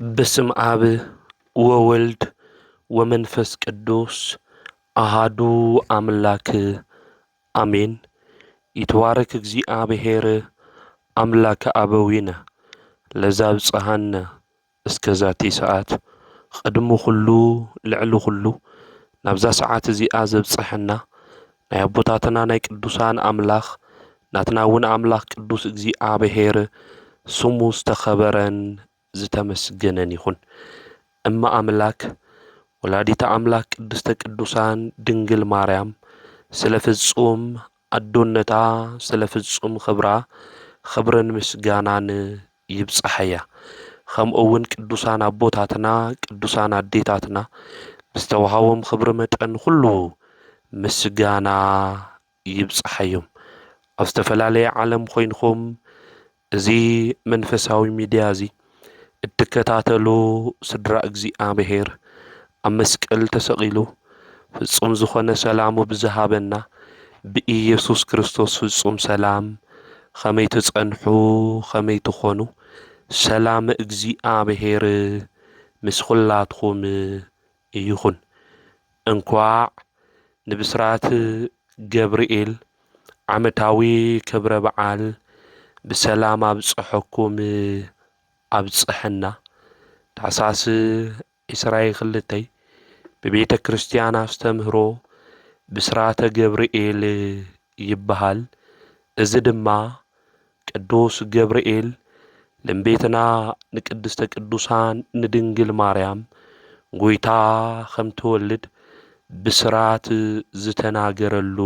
በስም ኣብ ወወልድ ወመንፈስ ቅዱስ ኣሃዱ ኣምላክ ኣሜን። ይትባረክ እግዚኣብሔር ኣምላክ ኣበዊነ ለዛብጽሃነ እስከ ዛቲ ሰዓት። ቅድሚ ኩሉ ልዕሊ ኩሉ ናብዛ ሰዓት እዚኣ ዘብጽሐና ናይ ኣቦታትና ናይ ቅዱሳን ኣምላኽ ናትና እውን ኣምላኽ ቅዱስ እግዚኣብሔር ስሙ ዝተኸበረን ዝተመስገነን ይኹን። እመ ኣምላክ ወላዲተ ኣምላክ ቅድስተ ቅዱሳን ድንግል ማርያም ስለ ፍጹም ኣዶነታ ስለ ፍጹም ክብራ ክብርን ምስጋናን ይብጻሓያ። ከምኡ እውን ቅዱሳን ኣቦታትና ቅዱሳን ኣዴታትና ብዝተዋሃቦም ክብሪ መጠን ኩሉ ምስጋና ይብጻሓዮም። ኣብ ዝተፈላለየ ዓለም ኮይንኹም እዚ መንፈሳዊ ሚድያ እዚ እትከታተሉ ስድራ እግዚኣብሔር ኣብ መስቀል ተሰቒሉ ፍጹም ዝኾነ ሰላሙ ብዝሃበና ብኢየሱስ ክርስቶስ ፍጹም ሰላም ከመይ ትጸንሑ ከመይ ትኾኑ ሰላም እግዚኣብሔር ምስ ኩላትኹም ይኹን። እንኳዕ ንብስራት ገብርኤል ዓመታዊ ክብረ በዓል ብሰላም ኣብፀሐኩም ኣብፀሐና። ታሕሳስ ዕስራይ ክልተይ ብቤተ ክርስቲያን ኣስተምህሮ ብስራተ ገብርኤል ይበሃል። እዚ ድማ ቅዱስ ገብርኤል ለምቤትና ንቅድስተ ቅዱሳን ንድንግል ማርያም ጎይታ ከም ትወልድ ብስራት ዝተናገረሉ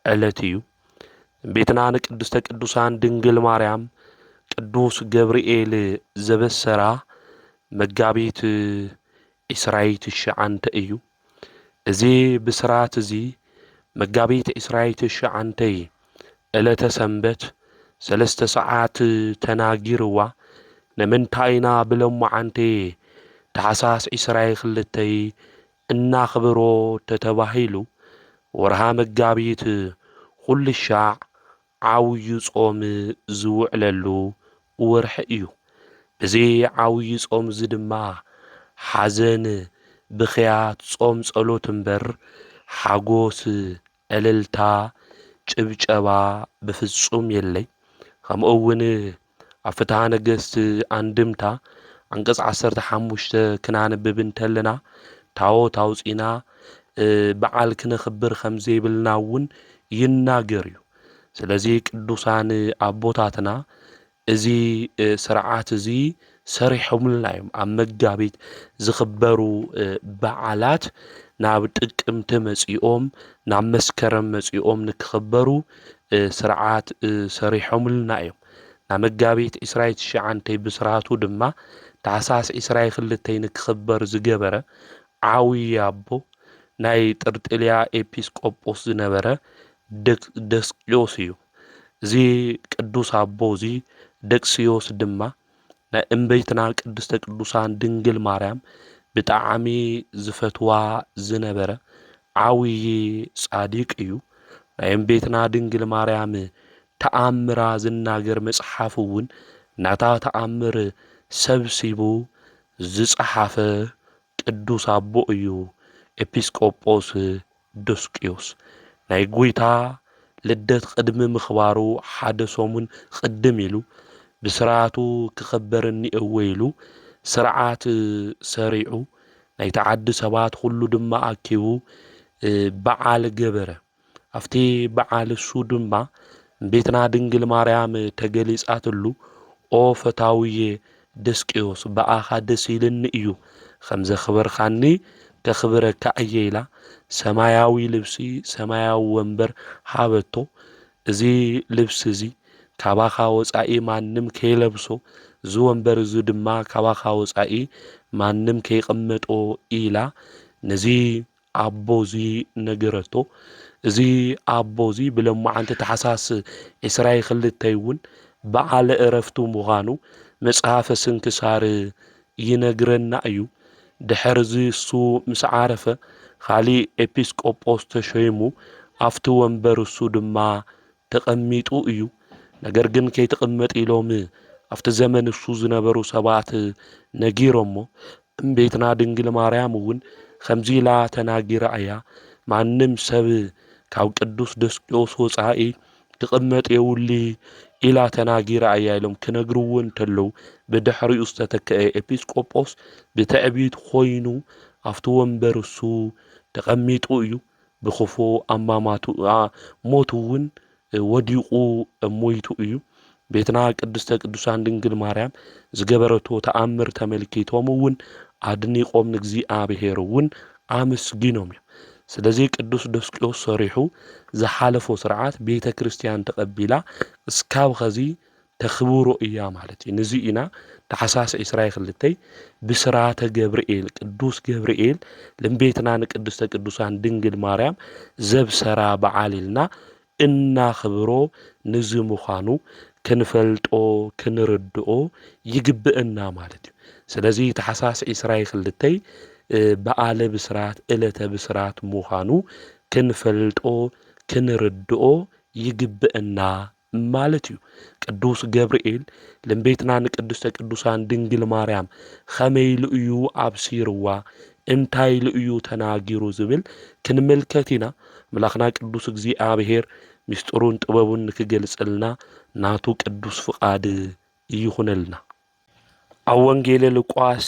ዕለት እዩ። ለምቤትና ንቅድስተ ቅዱሳን ድንግል ማርያም ቅዱስ ገብርኤል ዘበሰራ መጋቢት ዕስራይ ትሽዓተ እዩ። እዚ ብስራት እዚ መጋቢት ዕስራይ ትሽዓተ ዕለተ ሰንበት ሰለስተ ሰዓት ተናጊርዋ። ንምንታይ ኢና ብለማዓንቴ ታሕሳስ ዕስራይ ክልተይ እናኽብሮ ተተባሂሉ? ወርሃ መጋቢት ኩሉ ሻዕ ዓብዩ ጾም ዝውዕለሉ ወርሒ እዩ። እዚ ዓብዩ ጾም እዚ ድማ ሓዘን፣ ብኽያት፣ ጾም ጸሎት እምበር ሓጎስ፣ ዕልልታ፣ ጭብጨባ ብፍጹም የለይ። ከምኡ እውን ኣብ ፍትሃ ነገስት ኣንድምታ ዓንቀጽ ዓሰርተ ሓሙሽተ ክናንብብ እንተለና ታቦት ኣውጺና በዓል ክነኽብር ከም ዘይብልና እውን ይናገር እዩ። ስለዚ ቅዱሳን ኣቦታትና እዚ ስርዓት እዚ ሰሪሖምልና እዮም። ኣብ መጋቢት ዝኽበሩ በዓላት ናብ ጥቅምቲ መጺኦም ናብ መስከረም መጺኦም ንክኽበሩ ስርዓት ሰሪሖምልና እዮም። ናብ መጋቢት ዕስራይ ትሽዓተ ብስራቱ ድማ ታሕሳስ ዕስራይ ክልተይ ንክኽበር ዝገበረ ዓብዪ ኣቦ ናይ ጥርጥልያ ኤጲስቆጶስ ዝነበረ ደስቅዮስ እዩ። እዚ ቅዱስ ኣቦ እዚ ደቅስዮስ ድማ ናይ እምበይትና ቅድስተ ቅዱሳን ድንግል ማርያም ብጣዕሚ ዝፈትዋ ዝነበረ ዓብዪ ጻዲቅ እዩ። ናይ እምቤትና ድንግል ማርያም ተኣምራ ዝናገር መጽሓፍ እውን ናታ ተኣምር ሰብሲቡ ዝጸሓፈ ቅዱስ ኣቦ እዩ። ኤጲስቆጶስ ዶስቅዮስ ናይ ጐይታ ልደት ቅድሚ ምኽባሩ ሓደ ሰሙን ቅድም ኢሉ ብስርዓቱ ክኽበር እኒኤዎ ኢሉ ስርዓት ሰሪዑ ናይቲ ዓዲ ሰባት ኩሉ ድማ ኣኪቡ በዓል ገበረ። ኣብቲ በዓል እሱ ድማ እምቤትና ድንግል ማርያም ተገሊጻትሉ፣ ኦ ፈታውየ ደስቅዮስ ብኣኻ ደስ ኢልኒ እዩ፣ ከም ዘኽበርካኒ ከኽብረካ እየ ኢላ ሰማያዊ ልብሲ ሰማያዊ ወንበር ሃበቶ። እዚ ልብሲ እዚ ካባኻ ወጻኢ ማንም ከይለብሶ፣ እዚ ወንበር እዚ ድማ ካባኻ ወጻኢ ማንም ከይቕመጦ ኢላ ነዚ ኣቦ እዚ ነገረቶ። እዚ ኣቦ እዚ ብለማዓንቲ ታሕሳስ ዕስራይ ክልተይ እውን በዓለ ዕረፍቱ ምዃኑ መጽሓፈ ስንክሳር ይነግረና እዩ። ድሕሪ እዚ እሱ ምስ ዓረፈ፣ ካሊእ ኤጲስቆጶስ ተሸይሙ፣ ኣብቲ ወንበር እሱ ድማ ተቐሚጡ እዩ። ነገር ግን ከይትቕመጥ ኢሎም ኣብቲ ዘመን እሱ ዝነበሩ ሰባት ነጊሮሞ። እምቤትና ድንግል ማርያም እውን ከምዚ ኢላ ተናጊራ እያ። ማንም ሰብ ካብ ቅዱስ ደስቂዮስ ወጻኢ ክቕመጥ የውሊ ኢላ ተናጊራ እያ ኢሎም ክነግርዎ እንተለዉ፣ ብድሕሪኡ ዝተተክአ ኤጲስቆጶስ ብትዕቢት ኮይኑ ኣብቲ ወንበር እሱ ተቐሚጡ እዩ። ብክፉ ኣማማቱ ሞቱ እውን ወዲቑ ሞይቱ እዩ። ቤትና ቅድስተ ቅዱሳን ድንግል ማርያም ዝገበረቶ ተኣምር ተመልኪቶም እውን ኣድኒቖም ንእግዚኣብሔር እውን ኣመስጊኖም እዮም። ስለዚ ቅዱስ ደስቅዮስ ሰሪሑ ዝሓለፎ ስርዓት ቤተ ክርስቲያን ተቐቢላ እስካብ ኸዚ ተኽብሮ እያ ማለት እዩ። ንዚ ኢና ታሕሳስ ዕስራ ክልተይ ብስራተ ገብርኤል፣ ቅዱስ ገብርኤል ልምቤትና ንቅድስተ ቅዱሳን ድንግል ማርያም ዘብሰራ በዓል ኢልና እናኽብሮ። ንዚ ምዃኑ ክንፈልጦ ክንርድኦ ይግብእና ማለት እዩ። ስለዚ ታሕሳስ ዕስራ ክልተይ በዓለ ብስራት፣ ዕለተ ብስራት ምዃኑ ክንፈልጦ ክንርድኦ ይግብእና ማለት እዩ። ቅዱስ ገብርኤል ልምቤትና ንቅድስተ ቅዱሳን ድንግል ማርያም ኸመይ ኢሉ እዩ ኣብሲርዋ፣ እንታይ ኢሉ እዩ ተናጊሩ ዝብል ክንምልከት ኢና። ኣምላኽና ቅዱስ እግዚኣብሔር ምስጢሩን ጥበቡን ንክገልጸልና ናቱ ቅዱስ ፍቓድ ይኹነልና። ኣብ ወንጌለ ሉቃስ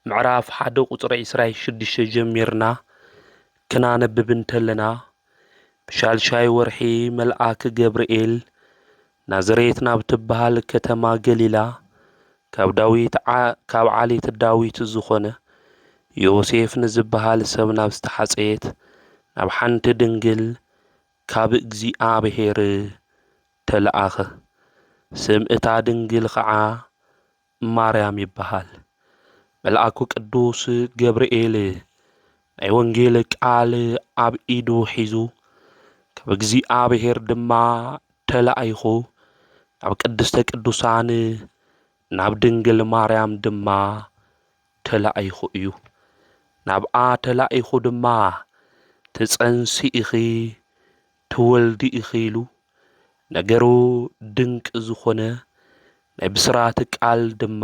ምዕራፍ ሓደ ቁጽሪ ዕስራ ሽዱሽተ ጀሚርና ክናነብብ እንተለና፣ ብሻልሻይ ወርሒ መልኣክ ገብርኤል ናዝሬት ናብ ትበሃል ከተማ ገሊላ ካብ ዳዊት ዓ-፣ ካብ ዓሌት ዳዊት ዝኾነ ዮሴፍ ንዝበሃል ሰብ ናብ ዝተሓጸየት ናብ ሓንቲ ድንግል ካብ እግዚኣብሔር ተለኣኸ። ስም እታ ድንግል ኸዓ ማርያም ይበሃል። መልኣኩ ቅዱስ ገብርኤል ናይ ወንጌል ቃል ኣብ ኢዱ ሒዙ ካብ እግዚኣብሔር ድማ ተላኢኹ ናብ ቅድስተ ቅዱሳን ናብ ድንግል ማርያም ድማ ተላኢኹ እዩ። ናብኣ ተላኢኹ ድማ ትጸንሲ ኢኺ ትወልዲ ኢኺ ኢሉ ነገሩ ድንቂ ዝኾነ ናይ ብስራት ቃል ድማ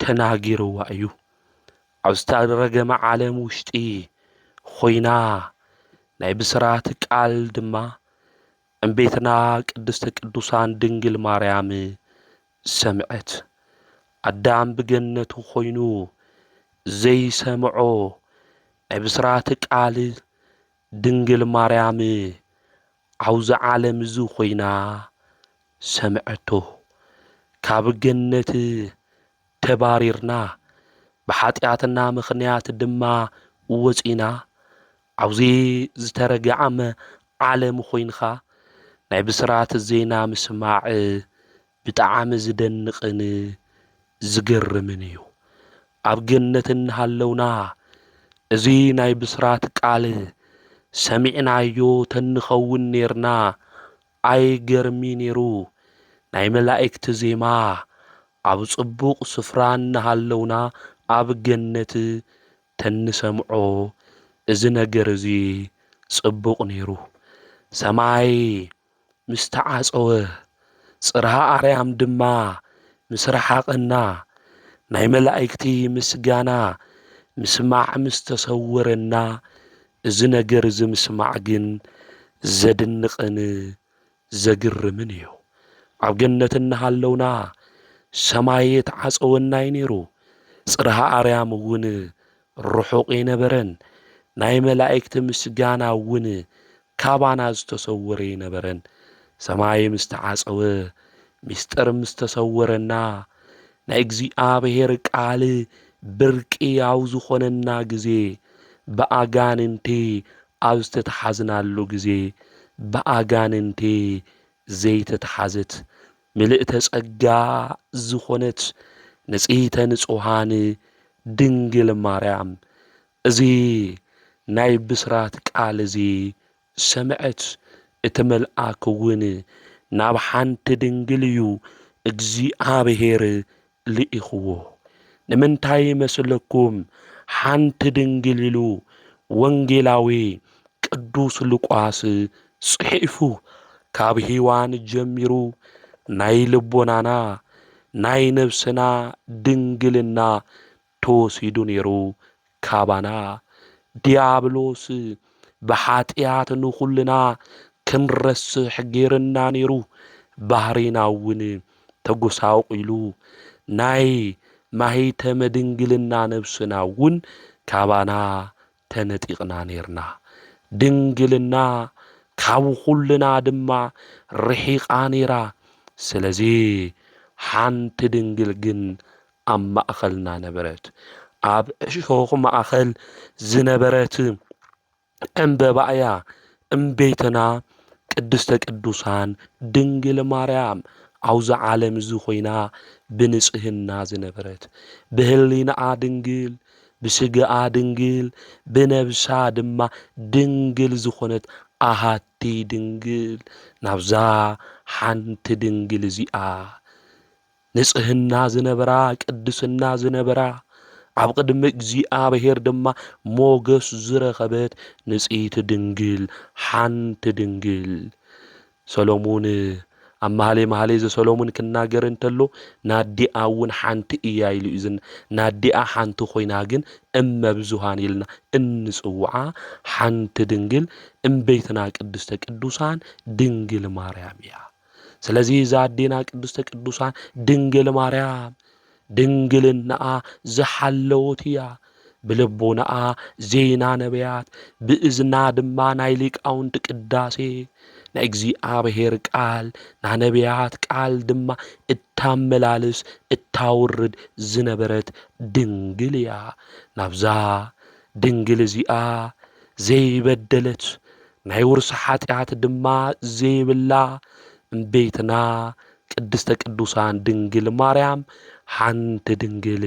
ተናጊርዋ እዩ። ኣብ ዝተረገመ ዓለም ውሽጢ ኾይና ናይ ብስራት ቃል ድማ እምቤትና ቅድስተ ቅዱሳን ድንግል ማርያም ሰምዐት። ኣዳም ብገነቱ ኾይኑ ዘይሰምዖ ናይ ብስራት ቃል ድንግል ማርያም ኣብዚ ዓለም እዚ ኾይና ሰምዐቶ። ካብ ገነት ተባሪርና ብሓጢኣትና ምኽንያት ድማ ወፂና ኣብዚ ዝተረገዓመ ዓለም ኾይንኻ ናይ ብስራት ዜና ምስማዕ ብጣዕሚ ዝደንቕን ዝገርምን እዩ። ኣብ ገነት እናሃለውና እዚ ናይ ብስራት ቃል ሰሚዕናዮ ተንኸውን ኔርና ኣይገርሚ ኔሩ። ናይ መላእክቲ ዜማ ኣብ ጽቡቕ ስፍራ እናሃለውና ኣብ ገነት ተንሰምዖ እዚ ነገር እዚ ጽቡቕ ኔሩ። ሰማይ ምስ ተዓጸወ፣ ጽርሃ ኣርያም ድማ ምስ ረሓቐና፣ ናይ መላእክቲ ምስጋና ምስማዕ ምስ ተሰወረና፣ እዚ ነገር እዚ ምስማዕ ግን ዘድንቕን ዘግርምን እዩ። ኣብ ገነት እናሃለውና ሰማይ የተዓጸወና እዩ ነይሩ። ጽርሃ ኣርያም እውን ርሑቕ ኣይነበረን። ናይ መላእክቲ ምስጋና እውን ካባና ዝተሰወረ ኣይነበረን። ሰማይ ምስ ተዓጸወ፣ ምስጢር ምስ ተሰወረና፣ ናይ እግዚኣብሔር ቃል ብርቂ ኣብ ዝኾነና ግዜ፣ ብኣጋንንቲ ኣብ ዝተተሓዝናሉ ግዜ፣ ብኣጋንንቲ ዘይተተሓዘት ምልእተ ጸጋ ዝኾነት ንጽሕተ ንጹሃን ድንግል ማርያም እዚ ናይ ብስራት ቃል እዚ ሰምዐት። እቲ መልኣክ እውን ናብ ሓንቲ ድንግል እዩ እግዚኣብሔር ልኢኽዎ። ንምንታይ ይመስለኩም ሓንቲ ድንግል ኢሉ ወንጌላዊ ቅዱስ ሉቃስ ጽሒፉ? ካብ ሄዋን ጀሚሩ ናይ ልቦናና ናይ ነብስና ድንግልና ተወሲዱ ነይሩ ካባና። ዲያብሎስ ብሓጢኣት ንኹልና ክንረስሕ ገይርና ነይሩ። ባህሪና እውን ተጎሳቑሉ፣ ናይ ማህተመ ድንግልና ነብስና እውን ካባና ተነጢቕና ነይርና። ድንግልና ካብ ኩልና ድማ ርሒቓ ነይራ። ስለዚ ሓንቲ ድንግል ግን ኣብ ማእኸልና ነበረት። ኣብ እሾኽ ማእኸል ዝነበረት ዕምበባ እያ። እምቤትና ቅድስተ ቅዱሳን ድንግል ማርያም ኣብዚ ዓለም እዚ ኮይና ብንጽህና ዝነበረት፣ ብህሊናኣ ድንግል፣ ብስጋኣ ድንግል፣ ብነብሳ ድማ ድንግል ዝኾነት ኣሃቲ ድንግል፣ ናብዛ ሓንቲ ድንግል እዚኣ ንጽህና ዝነበራ፣ ቅድስና ዝነበራ፣ ኣብ ቅድሚ እግዚኣብሔር ድማ ሞገስ ዝረኸበት ንጽሕቲ ድንግል፣ ሓንቲ ድንግል። ሰሎሙን ኣብ መኃልየ መኃልይ ዘሰሎሙን ክናገር እንተሎ፣ ናዲኣ እውን ሓንቲ እያ ኢሉ እዩ ዝን-፣ ናዲኣ ሓንቲ ኮይና ግን እመ ብዙኃን ኢልና እንጽውዓ ሓንቲ ድንግል እምቤትና ቅድስተ ቅዱሳን ድንግል ማርያም እያ። ስለዚ እዛ ኣዴና ቅድስተ ቅዱሳን ድንግል ማርያም ድንግልናኣ ዝሓለወት እያ። ብልቦናኣ ዜና ነቢያት፣ ብእዝና ድማ ናይ ሊቃውንቲ ቅዳሴ፣ ናይ እግዚኣብሔር ቃል፣ ናይ ነቢያት ቃል ድማ እታመላልስ እታውርድ ዝነበረት ድንግል እያ። ናብዛ ድንግል እዚኣ ዘይበደለት፣ ናይ ውርሲ ሓጢኣት ድማ ዘይብላ እምቤትና ቅድስተ ቅዱሳን ድንግል ማርያም ሓንቲ ድንግል፣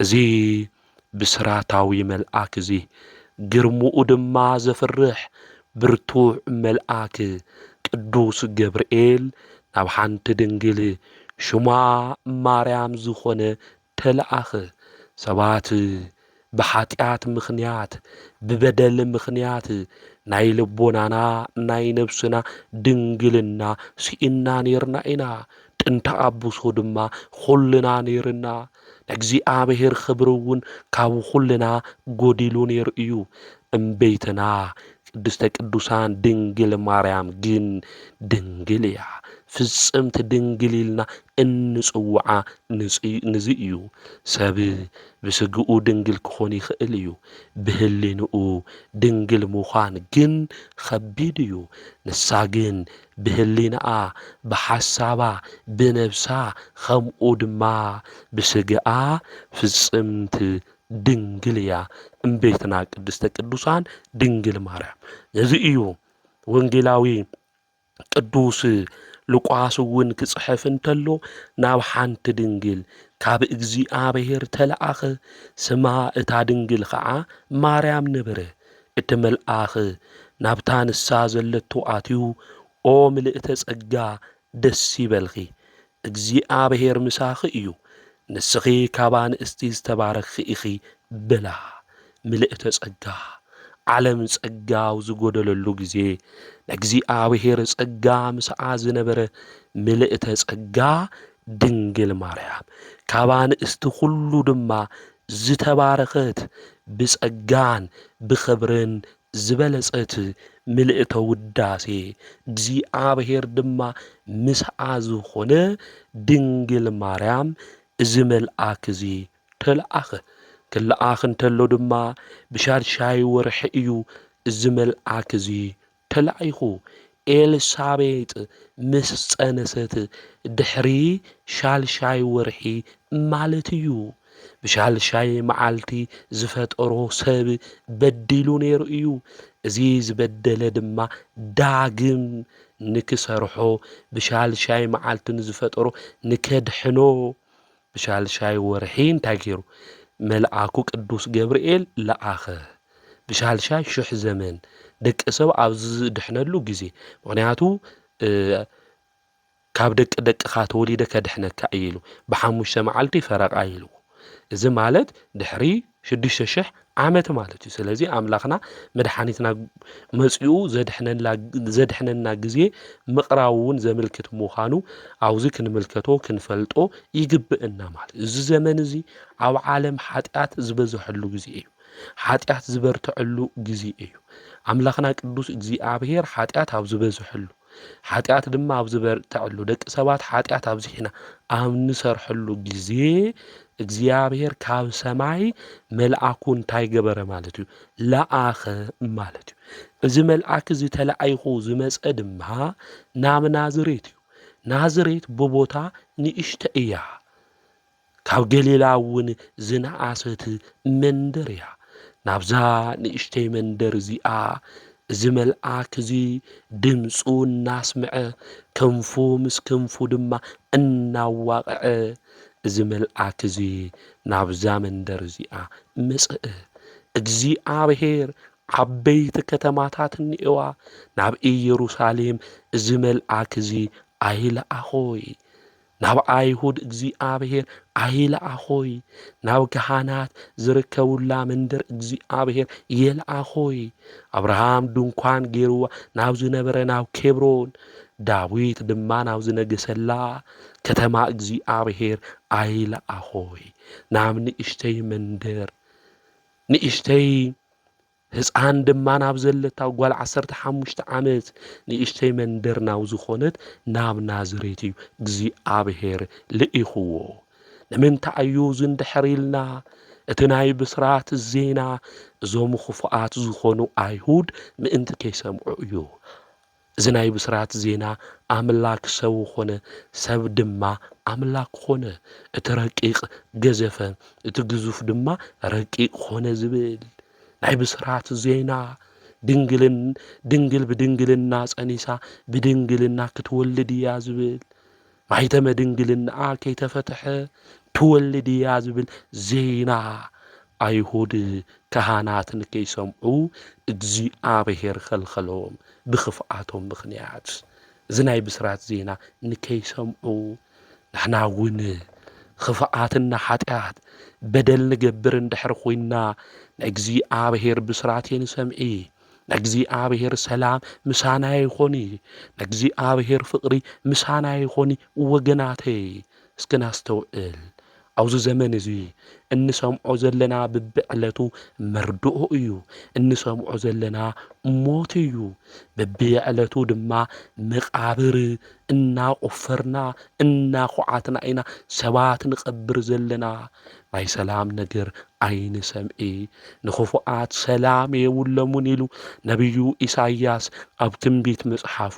እዚ ብስራታዊ መልኣክ እዚ፣ ግርምኡ ድማ ዘፍርሕ ብርቱዕ መልኣክ ቅዱስ ገብርኤል ናብ ሓንቲ ድንግል ሽማ ማርያም ዝኾነ ተለኣኸ። ሰባት ብሓጢኣት ምኽንያት፣ ብበደል ምኽንያት ናይ ልቦናና ናይ ነብስና ድንግልና ስኢንና ኔርና ኢና። ጥንተ ኣቡሶ ድማ ኹልና ኔርና። ንእግዚኣብሔር ኽብሪ እውን ካብ ኹልና ጎዲሉ ኔሩ እዩ። እምቤትና ቅድስተ ቅዱሳን ድንግል ማርያም ግን ድንግል እያ። ፍጽምቲ ድንግል ኢልና እንጽውዓ ንጽ-፣ ንዚ እዩ። ሰብ ብስግኡ ድንግል ክኾን ይኽእል እዩ። ብህሊንኡ ድንግል ምዃን ግን ኸቢድ እዩ። ንሳ ግን ብህሊናኣ፣ ብሓሳባ፣ ብነብሳ፣ ኸምኡ ድማ ብስግኣ ፍጽምቲ ድንግል እያ እምቤትና ቅድስተ ቅዱሳን ድንግል ማርያም። ነዚ እዩ ወንጌላዊ ቅዱስ ሉቃስ እውን ክጽሕፍ እንተሎ፣ ናብ ሓንቲ ድንግል ካብ እግዚኣብሔር ተለኣኸ፣ ስማ እታ ድንግል ኸዓ ማርያም ነበረ። እቲ መልኣኽ ናብታ ንሳ ዘለቶ ኣትዩ፣ "ኦ ምልእተ ጸጋ፣ ደስ ይበልኺ፣ እግዚኣብሔር ምሳኺ እዩ፣ ንስኺ ካብ ኣንስቲ ዝተባረኽኺ ኢኺ" በላ። ምልእተ ጸጋ፣ ዓለም ጸጋ ኣብ ዝጎደለሉ ግዜ፣ ንእግዚኣብሔር ጸጋ ምስኣ ዝነበረ ምልእተ ጸጋ ድንግል ማርያም፣ ካብ ኣንስቲ ኹሉ ድማ ዝተባረኸት፣ ብጸጋን ብኽብርን ዝበለጸት ምልእተ ውዳሴ፣ እግዚኣብሔር ድማ ምስኣ ዝኾነ ድንግል ማርያም እዚ መልኣክ እዚ ተለኣኸ። ክለኣኽ እንተሎ ድማ ብሻድሻይ ወርሒ እዩ እዚ መልኣክ እዚ ተላኢኹ። ኤልሳቤጥ ምስ ጸነሰት ድሕሪ ሻልሻይ ወርሒ ማለት እዩ። ብሻልሻይ መዓልቲ ዝፈጠሮ ሰብ በዲሉ ነይሩ እዩ። እዚ ዝበደለ ድማ ዳግም ንክሰርሖ፣ ብሻልሻይ መዓልቲ ንዝፈጠሮ ንከድሕኖ፣ ብሻልሻይ ወርሒ እንታይ ገይሩ? መልኣኩ ቅዱስ ገብርኤል ለኣኸ። ብሻልሻይ ሽሕ ዘመን ደቂ ሰብ ኣብ ዝድሕነሉ ግዜ፣ ምኽንያቱ፣ እ፣ "ካብ ደቂ ደቅኻ ተወሊደ ከድሕነካ እየ" ኢሉ፣ "ብሓሙሽተ መዓልቲ ፈረቓ" ኢሉ። እዚ ማለት ድሕሪ ሽዱሽተ ሽሕ ዓመት ማለት እዩ። ስለዚ ኣምላኽና መድሓኒትና መጺኡ ዘድሕነና ግዜ ምቕራቡ እውን ዘምልክት ምዃኑ ኣብዚ ክንምልከቶ ክንፈልጦ ይግብእና ማለት እዩ። እዚ ዘመን እዚ ኣብ ዓለም ሓጢኣት ዝበዝሐሉ ግዜ እዩ። ሓጢኣት ዝበርትዐሉ ግዜ እዩ። ኣምላኽና ቅዱስ እግዚኣብሔር ሓጢኣት ኣብ ዝበዝሐሉ፣ ሓጢኣት ድማ ኣብ ዝበርትዐሉ፣ ደቂ ሰባት ሓጢኣት ኣብዚሕና ኣብ ንሰርሐሉ ግዜ እግዚኣብሔር ካብ ሰማይ መልኣኩ እንታይ ገበረ ማለት እዩ? ለኣኸ ማለት እዩ። እዚ መልኣክ እዚ ተላኢኹ ዝመጸ ድማ ናብ ናዝሬት እዩ። ናዝሬት ብቦታ ንእሽተ እያ። ካብ ገሊላ እውን ዝነኣሰት መንደር እያ። ናብዛ ንእሽተይ መንደር እዚኣ እዚ መልኣክ እዚ ድምፁ እናስምዐ፣ ክንፉ ምስ ክንፉ ድማ እናዋቕዐ፣ እዚ መልኣክ እዚ ናብዛ መንደር እዚኣ መጸአ። እግዚኣብሔር ዓበይቲ ከተማታት እኒኤዋ፣ ናብ ኢየሩሳሌም እዚ መልኣክ እዚ ኣይለኣኾይ። ናብ ኣይሁድ እግዚኣብሔር ኣይለኣኾይ። ናብ ካህናት ዝርከቡላ መንደር እግዚኣብሔር የልኣኾይ። ኣብርሃም ድንኳን ገይርዋ ናብ ዝነበረ ናብ ኬብሮን፣ ዳዊት ድማ ናብ ዝነገሰላ ከተማ እግዚኣብሔር ኣይለኣኾይ። ናብ ንእሽተይ መንደር፣ ንእሽተይ ህፃን ድማ ናብ ዘለታ ጓል ዓሰርተ ሓሙሽተ ዓመት ንእሽተይ መንደር ናብ ዝኾነት ናብ ናዝሬት እዩ እግዚኣብሔር ልኢኽዎ። ንምንታይ እዩ እዚ እንድሕር ኢልና፣ እቲ ናይ ብስራት ዜና እዞም ኽፉኣት ዝኾኑ ኣይሁድ ምእንቲ ከይሰምዑ እዩ። እዚ ናይ ብስራት ዜና ኣምላክ ሰብ ኾነ፣ ሰብ ድማ ኣምላክ ኾነ። እቲ ረቂቕ ገዘፈ፣ እቲ ግዙፍ ድማ ረቂቕ ኾነ ዝብል ናይ ብስራት ዜና ድንግልን ድንግል ብድንግልና ጸኒሳ ብድንግልና ክትወልድ እያ ዝብል፣ ማይተመ ድንግልናኣ ከይተፈትሐ ትወልድ እያ ዝብል ዜና ኣይሁድ ካህናት ንከይሰምዑ እግዚኣብሔር ኸልኸሎም ብኽፍኣቶም ምኽንያት። እዚ ናይ ብስራት ዜና ንከይሰምዑ ንሕና እውን ኽፍኣትና ሓጢኣት በደል ንገብር እንድሕር ኮይንና ናይ እግዚኣብሔር ብስራት የንሰምዒ። ናይ እግዚኣብሔር ሰላም ምሳና ይኾኒ። ናይ እግዚኣብሔር ፍቕሪ ምሳና ይኾኒ። ወገናተይ እስኪ ናስተውዕል። ኣብዚ ዘመን እዚ እንሰምዖ ዘለና ብብዕለቱ መርድኦ እዩ። እንሰምዖ ዘለና ሞት እዩ። በብዕለቱ ድማ መቓብር እናቖፈርና እናኹዓትና ኢና ሰባት ንቐብር ዘለና። ናይ ሰላም ነገር ኣይንሰምዒ። ንኽፉኣት ሰላም የብሎምን ኢሉ ነቢዩ ኢሳይያስ ኣብ ትንቢት መጽሓፉ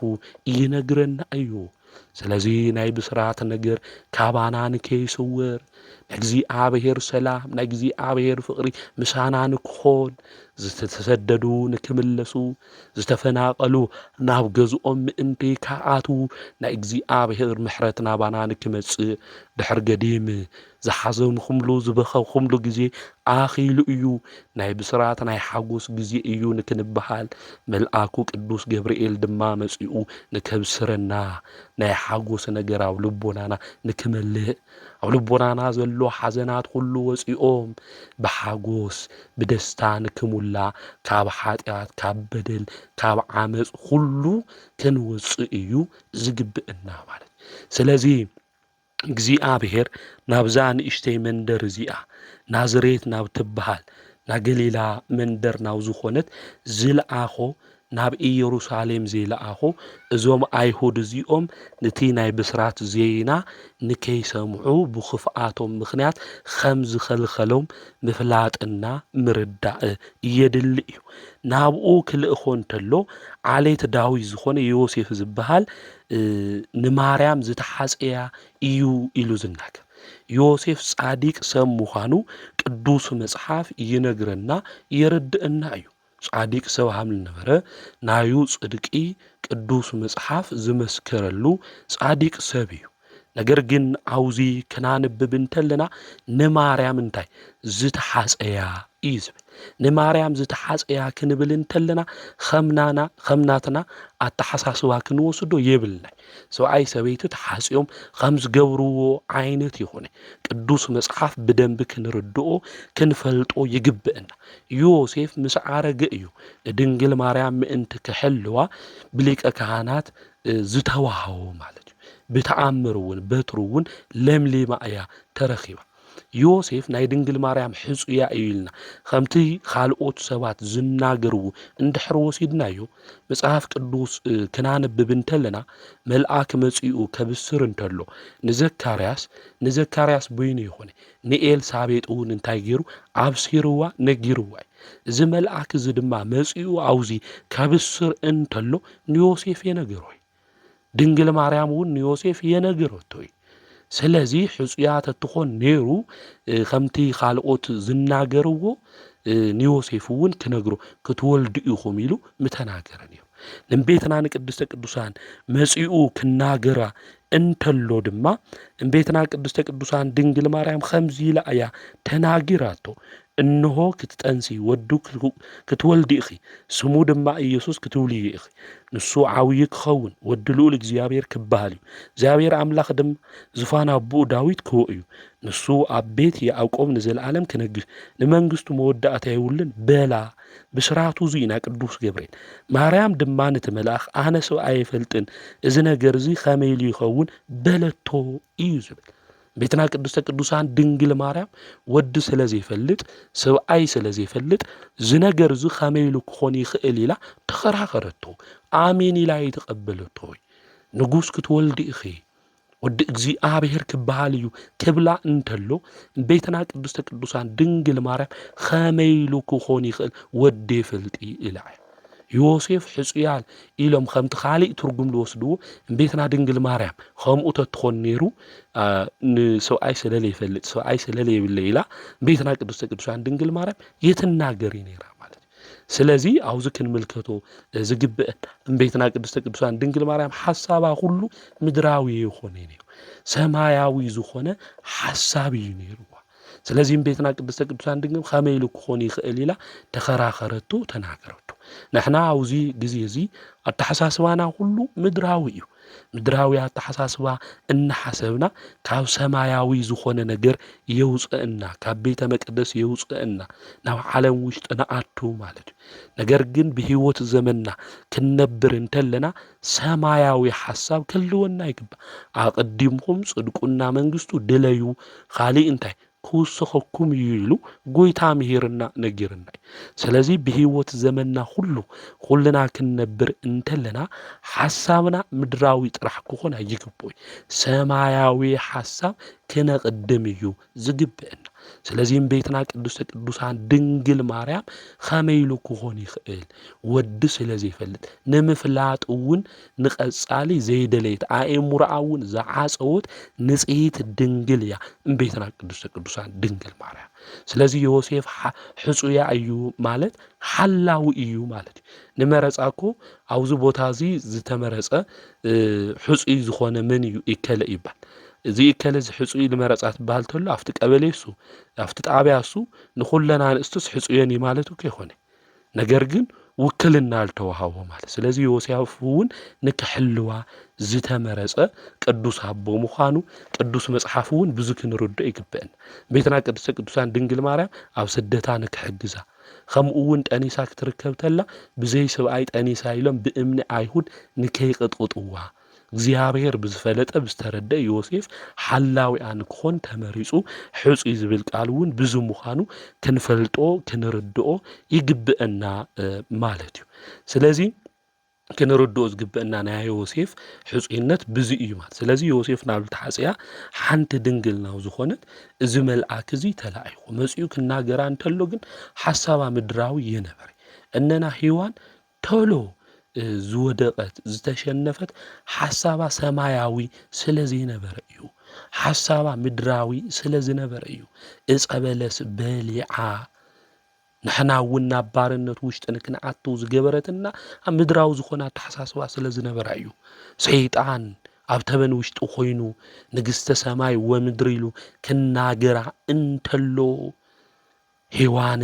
ይነግረና እዩ። ስለዚ ናይ ብስራት ነገር ካባና ንከይስወር፣ ናይ እግዚኣብሔር ሰላም፣ ናይ እግዚኣብሔር ፍቕሪ ምሳና ንክኾን፣ ዝተሰደዱ ንክምለሱ፣ ዝተፈናቐሉ ናብ ገዝኦም ምእንቲ ክኣትዉ፣ ናይ እግዚኣብሔር ምሕረት ናባና ንክመጽእ፣ ድሕር ገዲም ዝሓዘንኩምሉ ዝበኸኹምሉ ግዜ ኣኺሉ እዩ፣ ናይ ብስራት ናይ ሓጎስ ግዜ እዩ ንክንበሃል፣ መልኣኩ ቅዱስ ገብርኤል ድማ መጺኡ ንከብስረና፣ ናይ ሓጎስ ነገር ኣብ ልቦናና ንክመልእ፣ ኣብ ልቦናና ዘሎ ሓዘናት ኩሉ ወጺኦም ብሓጎስ ብደስታ ንክሙላ፣ ካብ ሓጢኣት፣ ካብ በደል፣ ካብ ዓመፅ ኩሉ ክንወፅእ እዩ ዝግብእና ማለት። ስለዚ እግዚኣብሔር ናብዛ ንእሽተይ መንደር እዚኣ ናዝሬት ናብ ትበሃል ናገሊላ መንደር ናብ ዝኾነት ዝለኣኾ፣ ናብ ኢየሩሳሌም ዘይለኣኾ፣ እዞም ኣይሁድ እዚኦም ነቲ ናይ ብስራት ዜና ንከይሰምዑ ብኽፍኣቶም ምኽንያት ከም ዝኸልኸሎም ምፍላጥና ምርዳእ የድሊ እዩ። ናብኡ ክልእኾ እንተሎ ዓሌት ዳዊት ዝኾነ ዮሴፍ ዝበሃል ንማርያም ዝተሓፀያ እዩ ኢሉ ዝናገር። ዮሴፍ ጻዲቅ ሰብ ምዃኑ ቅዱስ መጽሓፍ ይነግረና የረድእና እዩ። ጻዲቅ ሰብ ሃም ዝነበረ ናዩ ጽድቂ ቅዱስ መጽሓፍ ዝመስከረሉ ጻዲቅ ሰብ እዩ። ነገር ግን ኣውዚ ክናንብብ እንተለና ንማርያም እንታይ ዝተሓጸያ እዩ ዝብል። ንማርያም ዝተሓጸያ ክንብል እንተለና፣ ከምናና፣ ከምናትና ኣተሓሳስባ ክንወስዶ የብልናይ። ሰብኣይ ሰበይቲ ተሓጽዮም ከም ዝገብርዎ ዓይነት ይኹን፣ ቅዱስ መጽሓፍ ብደንቢ ክንርድኦ፣ ክንፈልጦ ይግብእና። ዮሴፍ ምስ ዓረገ እዩ ንድንግል ማርያም ምእንቲ ክሕልዋ ብሊቀ ካህናት፣ እ፣ ዝተዋህቦ ማለት እዩ። ብተኣምር እውን፣ በትሩ እውን ለምሊማ እያ ተረኺባ። ዮሴፍ ናይ ድንግል ማርያም ሕጹያ እዩ ኢልና፣ ከምቲ ካልኦት ሰባት ዝናገርዎ እንድሕር ወሲድናዮ፣ መጽሓፍ ቅዱስ፣ እ፣ ክናንብብ እንተለና፣ መልኣክ መጺኡ ከብስር እንተሎ፣ ንዘካርያስ፣ ንዘካርያስ በይኑ ይኹን፣ ንኤልሳቤጥ እውን እንታይ ገይሩ? ኣብሲርዋ፣ ነጊርዋ እዩ። እዚ መልኣክ እዚ ድማ መጺኡ፣ ኣውዚ ከብስር እንተሎ፣ ንዮሴፍ የነገሮ እዩ። ድንግል ማርያም እውን ንዮሴፍ የነገረቶ እዩ። ስለዚ ሕጹያ ተትኾን ነይሩ፣ እ፣ ከምቲ ካልኦት ዝናገርዎ፣ እ፣ ንዮሴፍ እውን ክነግሮ፣ "ክትወልዱ ኢኹም" ኢሉ ምተናገረ ነይሩ። ንቤትና ንቅድስተ ቅዱሳን መጺኡ ክናገራ እንተሎ ድማ፣ እምቤትና ቅድስተ ቅዱሳን ድንግል ማርያም ከምዚ ኢላ እያ ተናጊራቶ፣ "እንሆ ክትጠንሲ ወዱ ክት-፣ ክትወልዲ ኢኺ፣ ስሙ ድማ ኢየሱስ ክትብልዮ ኢኺ። ንሱ ዓብዪ ክኸውን፣ ወዲ ልኡል እግዚኣብሔር ክበሃል እዩ። እግዚኣብሔር ኣምላኽ ድማ ዙፋን ኣቦኡ ዳዊት ክህቦ እዩ። ንሱ ኣብ ቤት ያዕቆብ ንዘለኣለም ክነግስ፣ ንመንግስቱ መወዳእታ የብሉን" በላ። ብስራቱ እዚ ኢና ቅዱስ ገብርኤል። ማርያም ድማ ነቲ መልኣኽ፣ "ኣነ ሰብኣይ ኣይፈልጥን፣ እዚ ነገር እዚ ከመይ ኢሉ ይኸውን?" በለቶ እዩ ዝብል። ቤትና ቅድስተ ቅዱሳን ድንግል ማርያም ወዲ ስለ ዘይፈልጥ፣ ሰብኣይ ስለ ዘይፈልጥ፣ እዚ ነገር እዚ ከመይ ኢሉ ክኾን ይኽእል ኢላ ተኸራኸረቶ። ኣሜን ኢላ ኣይተቐበለቶ። "ንጉስ ክትወልዲ ኢኺ፣ ወዲ እግዚኣብሔር ክበሃል እዩ" ክብላ እንተሎ፣ ቤትና ቅድስተ ቅዱሳን ድንግል ማርያም "ከመይ ኢሉ ክኾን ይኽእል? ወዲ ይፈልጢ" ኢላ እያ። ዮሴፍ ሕጹያ ኢሎም ከምቲ ካልእ ትርጉም ዝወስድዎ፣ እምቤትና ድንግል ማርያም ከምኡ ተትኾን ነይሩ፣ ኣ፣ ንሰብኣይ ስለ ዘይፈልጥ፣ ሰብኣይ ስለ ዘይብለይ ኢላ እምቤትና ቅድስተ ቅዱሳን ድንግል ማርያም የትናገር እዩ ነይራ ማለት እዩ። ስለዚ ኣብዚ ክንምልከቶ ዝግብአን፣ እምቤትና ቅድስተ ቅዱሳን ድንግል ማርያም ሓሳባ ኩሉ ምድራዊ ይኾነ ነይሩ፣ ሰማያዊ ዝኾነ ሓሳብ እዩ ነይርዋ። ስለዚ እምቤትና ቅድስተ ቅዱሳን ድንግል ከመይ ኢሉ ክኾን ይኽእል ኢላ ተኸራኸረቶ፣ ተናገረቶ። ንሕና ኣብዚ ግዜ እዚ ኣተሓሳስባና ኩሉ ምድራዊ እዩ። ምድራዊ ኣተሓሳስባ እናሓሰብና ካብ ሰማያዊ ዝኾነ ነገር የውፅአና፣ ካብ ቤተ መቅደስ የውፅአና፣ ናብ ዓለም ውሽጢ ንኣቱ ማለት እዩ። ነገር ግን ብህይወት ዘመንና ክንነብር እንተለና ሰማያዊ ሓሳብ ክህልወና ይግባእ። "ኣቐዲምኩም ጽድቁና መንግስቱ ድለዩ፣ ካልእ እንታይ ክውሰኸኩም እዩ" ኢሉ ጎይታ ምሂርና ነጊርና እዩ። ስለዚ ብህይወት ዘመንና ኩሉ፣ ኩልና ክንነብር እንተለና ሓሳብና ምድራዊ ጥራሕ ክኾን ኣይግብኦይ። ሰማያዊ ሓሳብ ክነቕድም እዩ ዝግብእና። ስለዚ እምቤትና ቅድስተ ቅዱሳን ድንግል ማርያም ከመይ ኢሉ ክኾን ይኽእል? ወዲ ስለ ዘይፈልጥ፣ ንምፍላጥ እውን ንቐጻሊ ዘይደለየት፣ ኣእምሮኣ እውን ዝዓጸወት ንጽሕቲ ድንግል እያ እምቤትና ቅድስተ ቅዱሳን ድንግል ማርያም። ስለዚ ዮሴፍ ሓ-፣ ሕጹያ እዩ ማለት ሓላዊ እዩ ማለት እዩ። ንመረጻ እኮ ኣብዚ ቦታ እዚ ዝተመረጸ፣ እ፣ ሕጹይ ዝኾነ መን እዩ? እከለ ይባል። እዚ እከለ እዚ ሕጹይ ንመረጻ ትባሃል ተሎ፣ ኣብቲ ቀበሌ እሱ፣ ኣብቲ ጣብያ እሱ፣ ንኹለን ኣንስቱስ ሕጹየን እዩ ማለት እኮ ይኾነ። ነገር ግን ውክልና ዝተዋሃቦ ማለት። ስለዚ ዮሴፍ እውን ንክሕልዋ ዝተመረጸ ቅዱስ ኣቦ ምዃኑ ቅዱስ መጽሓፍ እውን ብዙ ክንርድኦ ይግበአና። ቤትና ቅድስተ ቅዱሳን ድንግል ማርያም ኣብ ስደታ ንክሕግዛ፣ ከምኡ እውን ጠኒሳ ክትርከብ ተላ ብዘይ ሰብኣይ ጠኒሳ ኢሎም ብእምኒ ኣይሁድ ንከይቅጥቅጥዋ፣ እግዚኣብሔር ብዝፈለጠ ብዝተረደአ ዮሴፍ ሓላዊኣ ንክኾን ተመሪጹ። ሕጹይ ዝብል ቃል እውን ብዙ ምዃኑ ክንፈልጦ ክንርድኦ ይግብአና፣ እ፣ ማለት እዩ። ስለዚ ክንርድኦ ዝግብአና ናይ ዮሴፍ ሕጹይነት ብዙ እዩ ማለት። ስለዚ ዮሴፍ ናብ ዝተሓጽያ ሓንቲ ድንግል ናብ ዝኾነት እዚ መልኣክ እዚ ተላኢኹ መጺኡ ክናገራ እንተሎ ግን ሓሳባ ምድራዊ የነበረ። እነና ሔዋን ቶሎ፣ እ፣ ዝወደቐት፣ ዝተሸነፈት ሓሳባ ሰማያዊ ስለ ዘይነበረ እዩ። ሓሳባ ምድራዊ ስለ ዝነበረ እዩ። ዕጸ በለስ በሊዓ፣ ንሕና እውን ናብ ባርነት ውሽጢ ንክንኣትው ዝገበረትና ኣብ ምድራዊ ዝኾነ ኣተሓሳስባ ስለ ዝነበራ እዩ። ሰይጣን ኣብ ተበን ውሽጢ ኮይኑ ንግስተ ሰማይ ወምድሪ ኢሉ ክናገራ እንተሎ፣ ሄዋን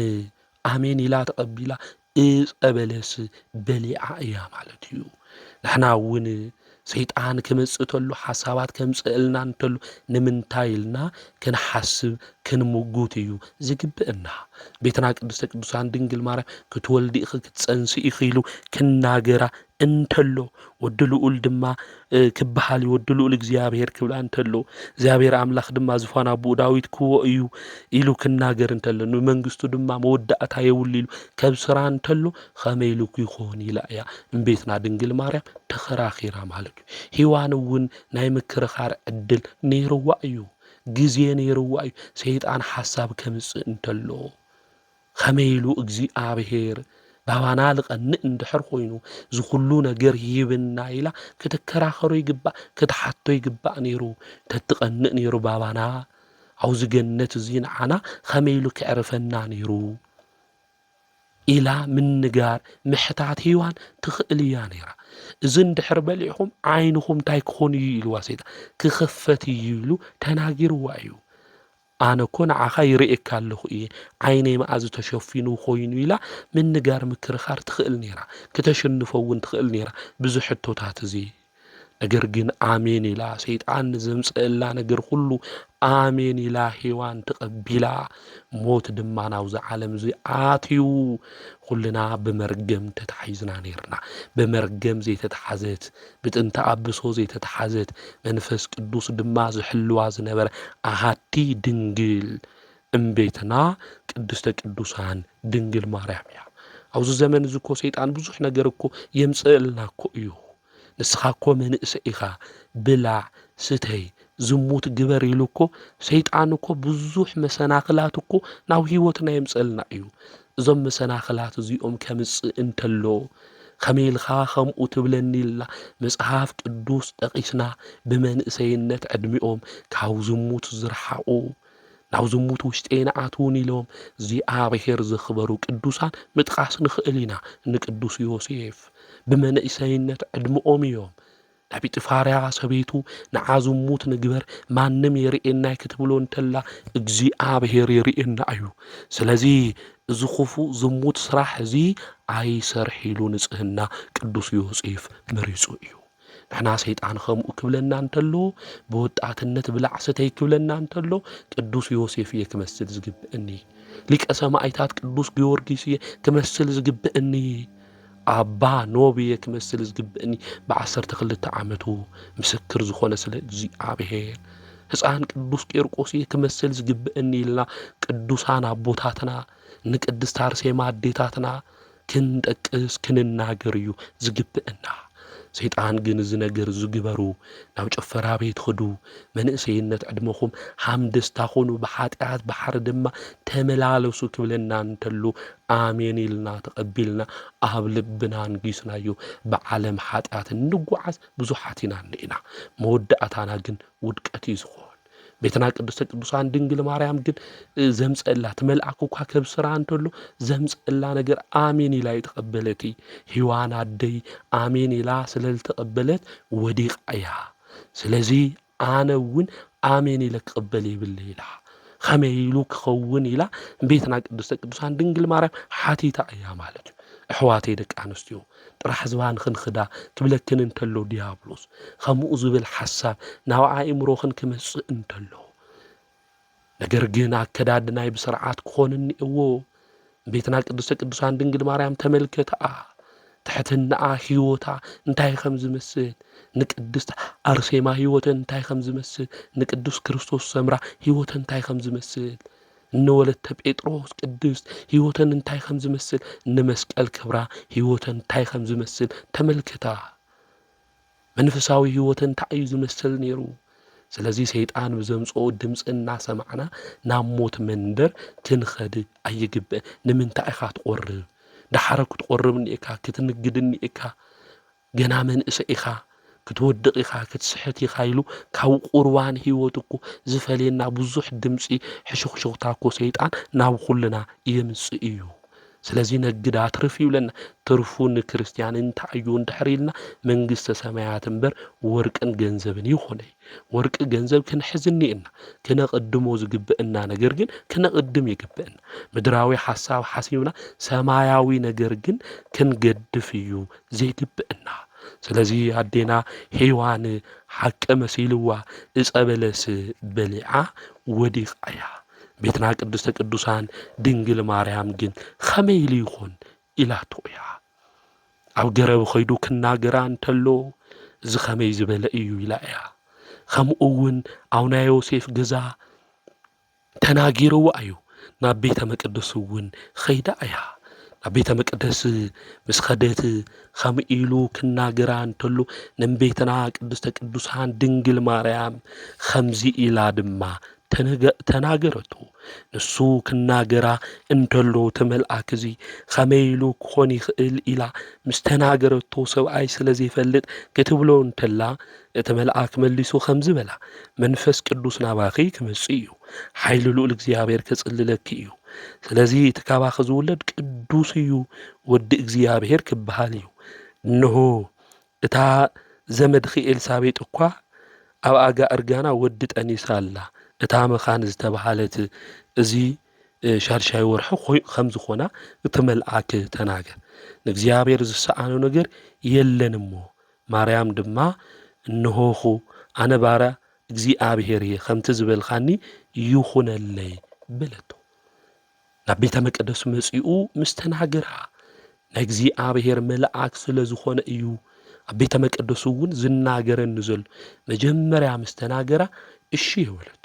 ኣሜን ኢላ ተቐቢላ እፀ በለስ በሊዓ እያ ማለት እዩ። ንሕና እውን ሰይጣን ክመፅእ ተሎ፣ ሓሳባት ከምፅእልና እንተሎ ንምንታይ ኢልና ክንሓስብ ክንምጉት እዩ ዝግብእና። ቤትና ቅድስተ ቅዱሳን ድንግል ማርያም ክትወልዲ ኢኺ ክትፀንሲ ኢኺ ኢሉ ክናገራ እንተሎ፣ ወዲ ልኡል ድማ ክበሃል እዩ፣ ወዲ ልኡል እግዚኣብሔር ክብላ እንተሎ፣ እግዚኣብሔር ኣምላኽ ድማ ዝፋን ኣቦኡ ዳዊት ክዎ እዩ ኢሉ ክናገር እንተሎ፣ ንመንግስቱ ድማ መወዳእታ የብሉ ኢሉ ከብስራ እንተሎ፣ ከመይ ኢሉ ይኾን ኢላ እያ እምቤትና ድንግል ማርያም ተኸራኺራ ማለት እዩ። ሄዋን እውን ናይ ምክርኻር ዕድል ነይርዋ እዩ፣ ግዜ ነይርዋ እዩ። ሰይጣን ሓሳብ ከምጽእ እንተሎ፣ ከመይ ኢሉ እግዚኣብሔር ባባና ልቐንእ እንድሕር ኮይኑ፣ እዚ ኩሉ ነገር ሂብና ኢላ ክትከራኸሮ ይግባእ፣ ክትሓቶ ይግባእ ነይሩ። ተትቐንእ ነይሩ ባባና፣ ኣብዚ ገነት እዚ ንዓና ከመይ ኢሉ ክዕርፈና ነይሩ ኢላ ምንጋር፣ ምሕታት ሄዋን ትኽእል እያ ነይራ። እዚ እንድሕር በሊዕኹም ዓይንኹም እንታይ ክኾን እዩ ኢልዋ ሰይጣን፣ ክኸፈት እዩ ኢሉ ተናጊርዋ እዩ። ኣነ እኮ ንዓኻ ይርእየካ ኣለኹ እየ፣ ዓይነይ መኣዚ ተሸፊኑ ኮይኑ ኢላ ምንጋር ምክርኻር ትኽእል ነይራ። ክተሸንፎ እውን ትኽእል ነይራ። ብዙሕ ሕቶታት እዚ ነገር ግን ኣሜን ኢላ፣ ሰይጣን ንዘምፀእላ ነገር ኩሉ ኣሜን ኢላ ሄዋን ተቐቢላ፣ ሞት ድማ ናብዚ ዓለም እዚ ኣትዩ። ኩልና ብመርገም ተታሒዝና ነይርና። ብመርገም ዘይተተሓዘት፣ ብጥንተ ኣብሶ ዘይተተሓዘት፣ መንፈስ ቅዱስ ድማ ዝሕልዋ ዝነበረ ኣሃቲ ድንግል እምቤትና ቅድስተ ቅዱሳን ድንግል ማርያም እያ። ኣብዚ ዘመን እዚ እኮ ሰይጣን ብዙሕ ነገር እኮ የምፅእልና እኮ እዩ። ንስኻ እኮ መንእሰይ ኢኻ፣ ብላዕ፣ ስተይ፣ ዝሙት ግበር ኢሉ እኮ ሰይጣን እኮ ብዙሕ መሰናኽላት እኮ ናብ ህይወትና የምፅእልና እዩ። እዞም መሰናኽላት እዚኦም ከምፅእ እንተሎ፣ ከመይ ኢልካ ከምኡ ትብለኒ ኢልና መጽሓፍ ቅዱስ ጠቒስና፣ ብመንእሰይነት ዕድሚኦም ካብ ዝሙት ዝረሓቑ፣ ናብ ዝሙት ውሽጢ ኣይንኣትውን ኢሎም እግዚኣብሔር ዘኽበሩ ቅዱሳን ምጥቃስ ንኽእል ኢና። ንቅዱስ ዮሴፍ ብመንእሰይነት ዕድመኦም እዮም ናብ ጲጢፋርያ ሰበይቱ ንዓ ዝሙት ንግበር ማንም የርእየናይ ክትብሎ እንተላ እግዚኣብሔር የርእየና እዩ። ስለዚ እዚ ክፉእ ዝሙት ስራሕ እዚ ኣይሰርሕ ኢሉ ንጽህና ቅዱስ ዮሴፍ መሪጹ እዩ። ንሕና ሰይጣን ከምኡ ክብለና እንተሎ፣ ብወጣትነት ብላዕ ስተይ ክብለና እንተሎ፣ ቅዱስ ዮሴፍ እየ ክመስል ዝግብእኒ። ሊቀ ሰማእታት ቅዱስ ጊዮርጊስ እየ ክመስል ዝግብእኒ። ኣባ ኖብ እየ ክመስል ዝግብእኒ። ብዓሰርተ ክልተ ዓመቱ ምስክር ዝኾነ ስለ እግዚኣብሔር። ህፃን ቅዱስ ቂርቆስ እየ ክመስል ዝግብእኒ ኢልና ቅዱሳን ኣቦታትና፣ ንቅድስት ኣርሴማ ኣዴታትና ክንጠቅስ ክንናገር እዩ ዝግብእና። ሰይጣን ግን እዚ ነገር እዚ ግበሩ፣ ናብ ጭፈራ ቤት ኽዱ፣ መንእሰይነት ዕድመኹም ሃም ደስታ ኹኑ፣ ብሓጢኣት ባሕሪ ድማ ተመላለሱ ክብለና እንተሉ ኣሜን ኢልና ተቐቢልና ኣብ ልብና ኣንጊስናዮ ብዓለም ሓጢኣት እንጓዓዝ ብዙሓት ኢና እኒእና። መወዳእታና ግን ውድቀት እዩ ዝኾን። ቤትና ቅድስተ ቅዱሳን ድንግል ማርያም ግን፣ እ፣ ዘምፀላ፣ እቲ መልኣክ እኳ ከብስራ እንተሎ ዘምፀላ ነገር ኣሜን ኢላ ኣይተቐበለት። ሄዋን ኣደይ ኣሜን ኢላ ስለ ዝተቐበለት ወዲቓ እያ። ስለዚ ኣነ እውን ኣሜን ኢለ ክቕበል የብለይ ኢላ። ከመይ ኢሉ ክኸውን ኢላ ቤትና ቅድስተ ቅዱሳን ድንግል ማርያም ሓቲታ እያ ማለት እዩ። ኣሕዋተይ ደቂ ኣንስትዮ፣ ጥራሕ ዝባንኽን ኽዳ ክብለክን እንተሎ ዲያብሎስ፣ ከምኡ ዝብል ሓሳብ ናብ ኣእምሮኽን ክመጽእ እንተሎ፣ ነገር ግን ኣከዳድናይ ብስርዓት ክኾን እኒአዎ። ቤትና ቅድስተ ቅዱሳን ድንግል ማርያም ተመልከትኣ። ትሕትናኣ፣ ህይወታ እንታይ ከም ዝመስል፣ ንቅድስት ኣርሴማ ህይወተን እንታይ ከም ዝመስል፣ ንቅዱስ ክርስቶስ ሰምራ ህይወተን እንታይ ከም ዝመስል፣ እነ ወለተ ጴጥሮስ ቅድስት ህይወተን እንታይ ከም ዝመስል፣ እነ መስቀል ክብራ ህይወተን እንታይ ከም ዝመስል ተመልከታ። መንፈሳዊ ህይወተን እንታይ እዩ ዝመስል ነይሩ? ስለዚ ሰይጣን ብዘምጽኦ ድምፂ እናሰማዕና ናብ ሞት መንበር ክንኸድ ኣይግብእን። ንምንታይ ኢኻ ትቆርብ? ደሓረ ክትቆርብ እኒኤካ፣ ክትንግድ እኒኤካ። ገና መንእሰይ ኢኻ፣ ክትወድቕ ኢኻ፣ ክትስሕት ኢኻ ኢሉ ካብ ቁርባን ህይወት እኮ ዝፈልየና ብዙሕ ድምፂ ሕሹኽሹኽታ እኮ ሰይጣን ናብ ኩልና የምፅእ እዩ። ስለዚ ነግድ ኣትርፍ ይብለና። ትርፉ ንክርስቲያን እንታይ እዩ እንድሕር ኢልና፣ መንግስተ ሰማያት እምበር ወርቅን ገንዘብን ይኹነይ። ወርቂ ገንዘብ ክንሕዝ እኒኤና፣ ክነቐድሞ ዝግብእና ነገር ግን ክነቐድም ይግብእና። ምድራዊ ሓሳብ ሓሲብና ሰማያዊ ነገር ግን ክንገድፍ እዩ ዘይግብእና። ስለዚ ኣዴና ሄዋን ሓቂ መሲልዋ እፀ በለስ በሊዓ ወዲቓ እያ። ቤትና ቅድስተ ቅዱሳን ድንግል ማርያም ግን ከመይ ኢሉ ይኾን ኢላቶ እያ። ኣብ ገረብ ኸይዱ ክናገራ እንተሎ፣ እዚ ኸመይ ዝበለ እዩ ኢላ እያ። ከምኡ እውን ኣብ ናይ ዮሴፍ ገዛ ተናጊርዋ እዩ። ናብ ቤተ መቅደስ እውን ኸይዳ እያ። ናብ ቤተ መቅደስ ምስ ኸደት፣ ከም ኢሉ ክናገራ እንተሎ፣ ንእመቤትና ቅድስተ ቅዱሳን ድንግል ማርያም ከምዚ ኢላ ድማ ተነገ-፣ ተናገረቶ። ንሱ ክናገራ እንተሎ፣ እቲ መልኣክ እዚ ኸመይ ኢሉ ክኾን ይኽእል ኢላ ምስ ተናገረቶ፣ ሰብኣይ ስለ ዘይፈልጥ ክትብሎ እንተላ፣ እቲ መልኣክ መሊሱ ከምዚ በላ፣ መንፈስ ቅዱስ ናባኺ ክመጽእ እዩ፣ ሓይሊ ልዑል እግዚኣብሔር ከጽልለኪ እዩ። ስለዚ እቲ ካባኺ ዝውለድ ቅዱስ እዩ፣ ወዲ እግዚኣብሔር ክበሃል እዩ። እንሆ፣ እታ ዘመድኺ ኤልሳቤጥ እኳ ኣብ ኣጋ እርጋና ወዲ ጠኒሳ ኣላ። እታ መኻን ዝተባህለት፣ እዚ፣ እ፣ ሻድሻይ ወርሒ ኾይ-፣ ከም ዝኾና እቲ መልኣክ ተናገር። ንእግዚኣብሔር ዝሰኣኖ ነገር የለን እሞ፣ ማርያም ድማ፣ እንሆኹ፣ ኣነ ባርያ እግዚኣብሔር እየ፣ ከምቲ ዝበልካኒ ይኹነለይ በለቶ። ናብ ቤተ መቅደስ መጺኡ ምስ ተናገራ፣ ናይ እግዚኣብሔር መልኣክ ስለ ዝኾነ እዩ። ኣብ ቤተ መቅደስ እውን ዝናገረኒ ዘሎ። መጀመርያ ምስ ተናገራ፣ እሺ እየ በለቶ።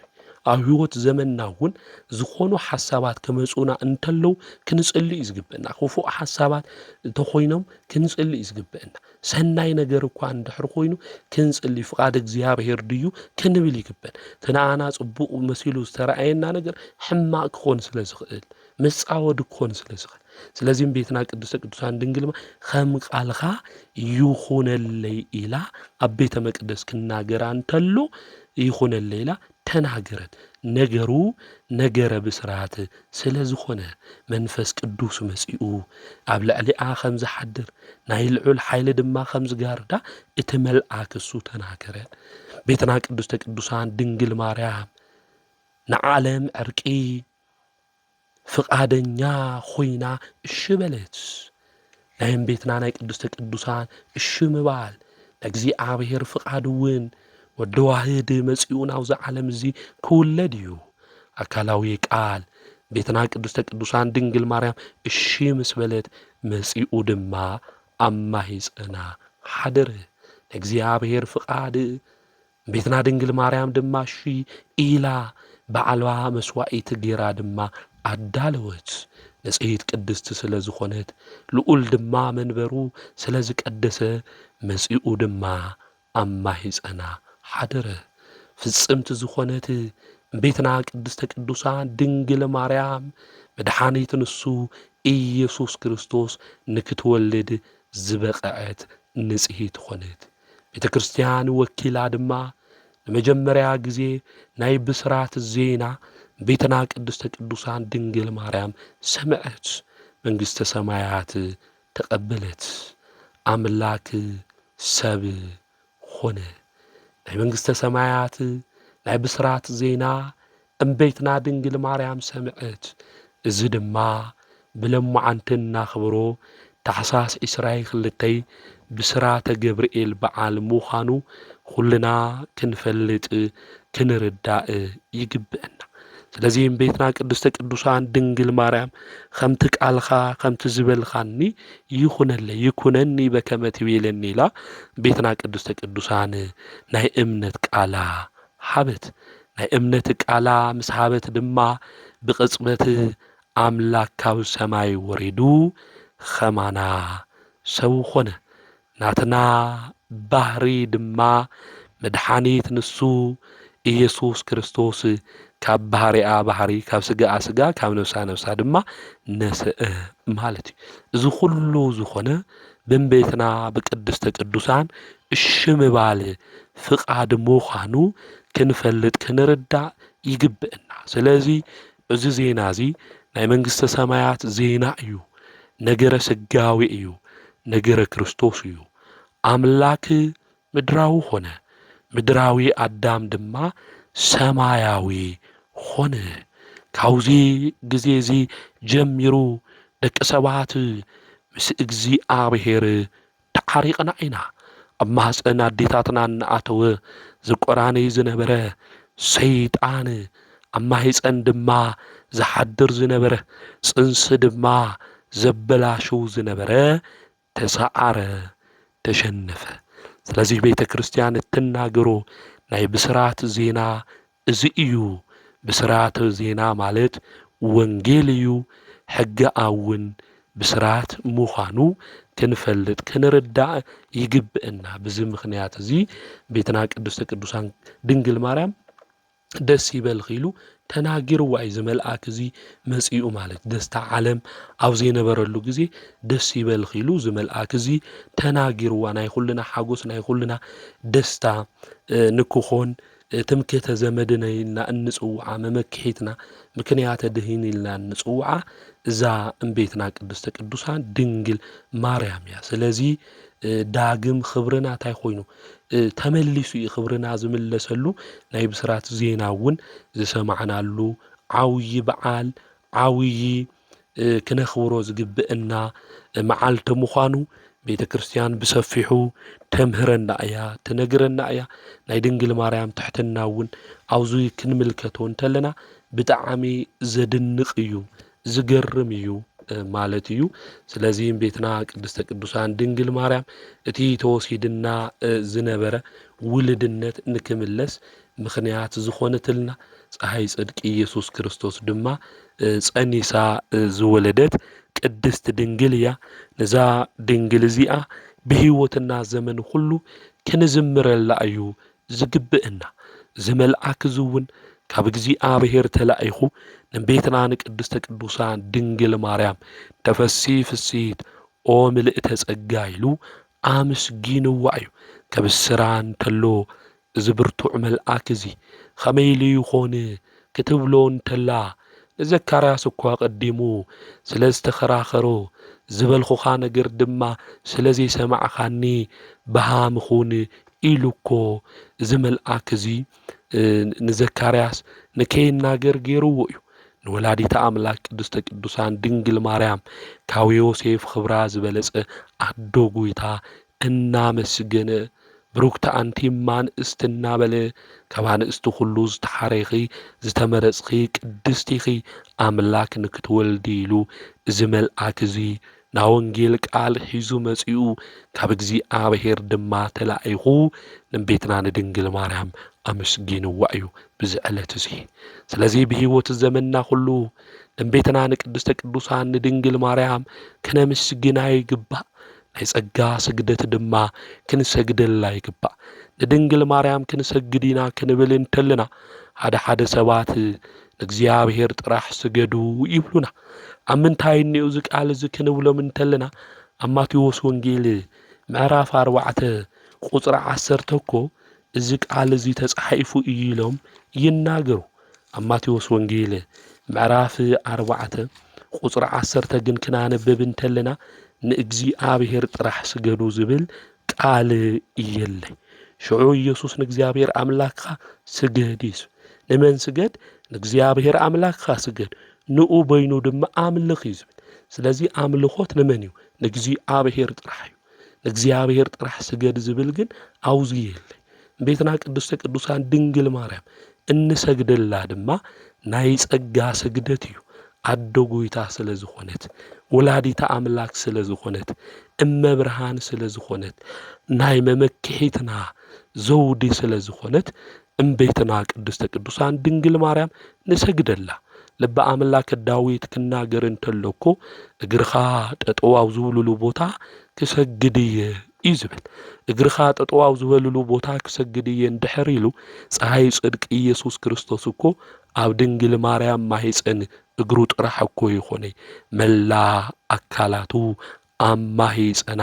ኣብ ህይወት ዘመንና እውን ዝኾኑ ሓሳባት ክመጹና እንተለዉ ክንጽሊ እዩ ዝግብእና። ክፉእ ሓሳባት እንተኾይኖም ክንጽሊ እዩ ዝግብእና። ሰናይ ነገር እኳ እንድሕር ኮይኑ ክንጽሊ፣ ፍቓድ እግዚኣብሔር ድዩ ክንብል ይግበን። እቲ ንኣና ጽቡቕ መሲሉ ዝተረኣየና ነገር ሕማቕ ክኾን ስለ ዝኽእል፣ መጻወዲ ክኾን ስለ ዝኽእል። ስለዚ እመቤትና ቅድስተ ቅዱሳን ድንግል ማ-፣ ከም ቃልኻ ይኹነለይ ኢላ ኣብ ቤተ መቅደስ ክናገራ እንተሎ፣ ይኹነለይ ኢላ ተናገረት። ነገሩ ነገረ ብስራት ስለ ዝኾነ፣ መንፈስ ቅዱስ መጺኡ ኣብ ልዕሊኣ ከም ዝሓድር፣ ናይ ልዑል ሓይሊ ድማ ከም ዝጋርዳ እቲ መልኣክ እሱ ተናገረ። ቤትና ቅድስተ ቅዱሳን ድንግል ማርያም ንዓለም ዕርቂ ፍቓደኛ ኮይና እሺ በለት። ናይ እመቤትና ናይ ቅድስተ ቅዱሳን እሺ ምባል፣ ንእግዚኣብሔር ፍቓድ እውን ወዲ ዋህድ መጺኡ ናብዚ ዓለም እዚ ክውለድ እዩ። ኣካላዊ ቃል፣ ቤትና ቅድስተ ቅዱሳን ድንግል ማርያም እሺ ምስ በለት፣ መጺኡ ድማ ኣብ ማህጸና ሓደረ። ንእግዚኣብሔር ፍቓድ፣ እመቤትና ድንግል ማርያም ድማ እሺ ኢላ፣ ባዕላ መስዋኢት ገይራ ድማ ኣዳለወት። ንጽሕት ቅድስት ስለ ዝኾነት፣ ልዑል ድማ መንበሩ ስለ ዝቀደሰ፣ መጺኡ ድማ ኣብ ማህጸና ሓደረ። ፍጽምቲ ዝኾነት እመቤትና ቅድስተ ቅዱሳን ድንግል ማርያም፣ መድሓኒት ንሱ ኢየሱስ ክርስቶስ ንክትወልድ ዝበቐዐት ንጽሕቲ ኾነት። ቤተ ክርስቲያን ወኪላ ድማ ንመጀመርያ ግዜ ናይ ብስራት ዜና ቤትና ቅድስተ ቅዱሳን ድንግል ማርያም ሰምዐት፣ መንግስተ ሰማያት ተቐበለት፣ ኣምላክ ሰብ ኾነ። ናይ መንግስተ ሰማያት ናይ ብስራት ዜና እምቤትና ድንግል ማርያም ሰምዐት። እዚ ድማ ብለማዓንቲ እናኽብሮ ታሕሳስ ዕስራን ክልተን ብስራተ ገብርኤል በዓል ምዃኑ ኩልና ክንፈልጥ ክንርዳእ ይግብአና። ስለዚ እምቤትና ቅድስተ ቅዱሳን ድንግል ማርያም ከምቲ ቃልኻ ከምቲ ዝበልኻኒ ይኹነለይ፣ ይኩነኒ በከመ ትቤለኒ ኢላ ቤትና ቅድስተ ቅዱሳን ናይ እምነት ቃላ ሃበት። ናይ እምነት ቃላ ምስ ሃበት ድማ ብቕጽበት ኣምላክ ካብ ሰማይ ወሪዱ ኸማና ሰብ ኾነ። ናትና ባህሪ ድማ መድሓኒት ንሱ ኢየሱስ ክርስቶስ ካብ ባህሪኣ ባህሪ፣ ካብ ስጋኣ ስጋ፣ ካብ ነፍሳ ነፍሳ ድማ ነስአ ማለት እዩ። እዚ ኩሉ ዝኾነ ብእምቤትና ብቅድስተ ቅዱሳን እሺ ምባል ፍቓድ ምዃኑ ክንፈልጥ ክንርዳእ ይግብእና። ስለዚ እዚ ዜና እዚ ናይ መንግስተ ሰማያት ዜና እዩ። ነገረ ስጋዊ እዩ፣ ነገረ ክርስቶስ እዩ። ኣምላክ ምድራዊ ኾነ፣ ምድራዊ ኣዳም ድማ ሰማያዊ ኾነ። ካብዚ ግዜ እዚ ጀሚሩ ደቂ ሰባት ምስ እግዚኣብሔር ተዓሪቕና ኢና። ኣብ ማህፀን ኣዴታትና እናኣተወ ዝቆራነይ ዝነበረ ሰይጣን፣ ኣብ ማህፀን ድማ ዝሓድር ዝነበረ፣ ፅንሲ ድማ ዘበላሽው ዝነበረ ተሰዓረ፣ ተሸነፈ። ስለዚህ ቤተ ክርስቲያን እትናገሮ ናይ ብስራት ዜና እዚ እዩ። ብስራት ዜና ማለት ወንጌል እዩ። ሕጊ እውን ብስራት ምዃኑ ክንፈልጥ ክንርዳእ ይግብእና። ብዚ ምኽንያት እዚ ቤትና ቅድስተ ቅዱሳን ድንግል ማርያም ደስ ይበልኺ ኢሉ ተናጊርዋ እዩ። እዚ መልኣክ እዚ መጺኡ ማለት ደስታ ዓለም ኣብ ዘይነበረሉ ግዜ ደስ ይበልኺ ኢሉ እዚ መልኣክ እዚ ተናጊርዋ። ናይ ኩልና ሓጎስ ናይ ኩልና ደስታ እ፣ ንክኾን እ፣ ትምክህተ ዘመድነ ኢልና እንጽውዓ መመክሒትና ምክንያተ ድሂን ኢልና እንጽውዓ እዛ እምቤትና ቅድስተ ቅዱሳን ድንግል ማርያም እያ። ስለዚ እ፣ ዳግም ክብርና እንታይ ኮይኑ እ፣ ተመሊሱ እዩ ክብርና ዝምለሰሉ ናይ ብስራት ዜና እውን ዝሰማዕናሉ ዓብዪ በዓል ዓብዪ እ፣ ክነኽብሮ ዝግብእና እ፣ መዓልቲ ምዃኑ ቤተ ክርስቲያን ብሰፊሑ ተምህረና እያ፣ ትነግረና እያ። ናይ ድንግል ማርያም ትሕትና እውን ኣብዚ ክንምልከቶ እንተለና ብጣዕሚ ዘድንቕ እዩ፣ ዝገርም እዩ እ፣ ማለት እዩ። ስለዚ ቤትና ቅድስተ ቅዱሳን ድንግል ማርያም እቲ ተወሲድና እ፣ ዝነበረ ውልድነት ንክምለስ ምኽንያት ዝኾነትልና ፀሃይ ጽድቂ ኢየሱስ ክርስቶስ ድማ እ፣ ጸኒሳ እ፣ ዝወለደት ቅድስት ድንግል እያ። ነዛ ድንግል እዚኣ ብህይወትና ዘመን ኩሉ ክንዝምረላ እዩ ዝግብእና። እዚ መልኣክ እዚ እውን ካብ እግዚኣብሔር ተላኢኹ ንቤትና ንቅድስተ ቅዱሳን ድንግል ማርያም ተፈሲ ፍስሂት ኦ ምልእተ ጸጋ ኢሉ ኣመስጊንዋ እዩ። ከብስራ እንተሎ እዚ ብርቱዕ መልኣክ እዚ ኸመይ ኢሉ ይኾን ክትብሎ እንተላ፣ ንዘካርያስ እኳ ኣቐዲሙ ስለ ዝተኸራኸሮ፣ ዝበልኹኻ ነገር ድማ ስለ ዘይሰማዕኻኒ በሃም ኹን ኢሉ እኮ እዚ መልኣክ እዚ እ፣ ንዘካርያስ ንከይናገር ገይርዎ እዩ። ንወላዲተ ኣምላክ ቅድስተ ቅዱሳን ድንግል ማርያም ካብ ዮሴፍ ኽብራ ዝበለጸ ኣዶ ጐይታ እናመስገነ፣ ብሩክቲ ኣንቲ እማ ኣንስቲ እናበለ፣ ካብ ኣንስቲ ኩሉ ዝተሓሬኺ ዝተመረጽኺ ቅድስቲ ኢኺ፣ ኣምላክ ንክትወልዲ ኢሉ እዚ መልኣክ እዚ ናብ ወንጌል ቃል ሒዙ መጺኡ፣ ካብ እግዚኣብሔር ድማ ተላኢኹ ንቤትና ንድንግል ማርያም ኣመስጊንዋ እዩ ብዚ ዕለት እዚ። ስለዚ ብህይወት ዘመንና ኩሉ ንቤትና ንቅድስተ ቅዱሳን ንድንግል ማርያም ክነመስግና ይግባእ። ናይ ጸጋ ስግደት ድማ ክንሰግደላ ይግባእ። ንድንግል ማርያም ክንሰግድ ኢና ክንብል እንተለና፣ ሓደ ሓደ ሰባት ንእግዚኣብሔር ጥራሕ ስገዱ ይብሉና። ኣብ ምንታይ እኒኡ እዚ ቃል እዚ ክንብሎም እንተለና፣ ኣብ ማቴዎስ ወንጌል ምዕራፍ ኣርባዕተ ቁጽሪ ዓሰርተ እኮ እዚ ቃል እዚ ተጻሒፉ እዩ ኢሎም ይናገሩ። ኣብ ማቴዎስ ወንጌል ምዕራፍ ኣርባዕተ ቁጽሪ ዓሰርተ ግን ክናንብብ እንተለና፣ ንእግዚኣብሔር ጥራሕ ስገዱ ዝብል ቃል የለይ። ሽዑ ኢየሱስ ንእግዚኣብሔር ኣምላክኻ ስገድ እዩ ዝብል። ንመን ስገድ? ንእግዚኣብሔር ኣምላክኻ ስገድ፣ ንኡ በይኑ ድማ ኣምልኽ እዩ ዝብል። ስለዚ ኣምልኾት ንመን እዩ? ንእግዚኣብሔር ጥራሕ እዩ። ንእግዚኣብሔር ጥራሕ ስገድ ዝብል ግን ኣብዚ የለይ። እምቤትና ቅድስተ ቅዱሳን ድንግል ማርያም እንሰግደላ ድማ ናይ ጸጋ ስግደት እዩ። ኣዶ ጐይታ ስለ ዝኾነት፣ ወላዲተ ኣምላክ ስለ ዝኾነት፣ እመ ብርሃን ስለ ዝኾነት፣ ናይ መመክሒትና ዘውዲ ስለ ዝኾነት፣ እምቤትና ቅድስተ ቅዱሳን ድንግል ማርያም ንሰግደላ። ልበ ኣምላክ ዳዊት ክናገር እንተሎ እኮ፣ "እግርኻ ጠጠው ኣብ ዝብልሉ ቦታ ክሰግድ እየ" እዩ ዝብል። እግርኻ ጠጠው ኣብ ዝበልሉ ቦታ ክሰግድ እየ እንድሕር ኢሉ፣ ጸሃይ ጽድቂ ኢየሱስ ክርስቶስ እኮ ኣብ ድንግል ማርያም ማህፀን እግሩ ጥራሕ እኮ ይኾነይ፣ መላ ኣካላቱ ኣብ ማህፀና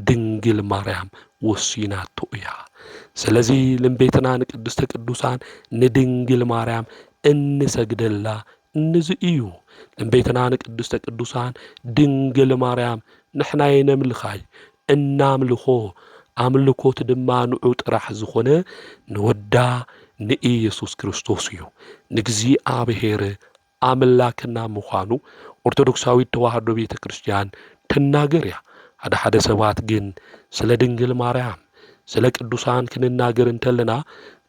ድንግል ማርያም ወሲናቶ እያ። ስለዚ ልምቤትና ንቅድስተ ቅዱሳን ንድንግል ማርያም እንሰግደላ እንዚ እዩ። ንእመቤትና ንቅድስተ ቅዱሳን ድንግል ማርያም ንሕና የነምልኻይ፣ እናምልኾ፣ ኣምልኮት ድማ ንዑ ጥራሕ ዝኾነ ንወዳ ንኢየሱስ ክርስቶስ እዩ። ንእግዚኣብሔር ኣምላክና ምዃኑ ኦርቶዶክሳዊት ተዋህዶ ቤተ ክርስቲያን ትናገር እያ። ሓደ ሓደ ሰባት ግን ስለ ድንግል ማርያም፣ ስለ ቅዱሳን ክንናገር እንተለና፣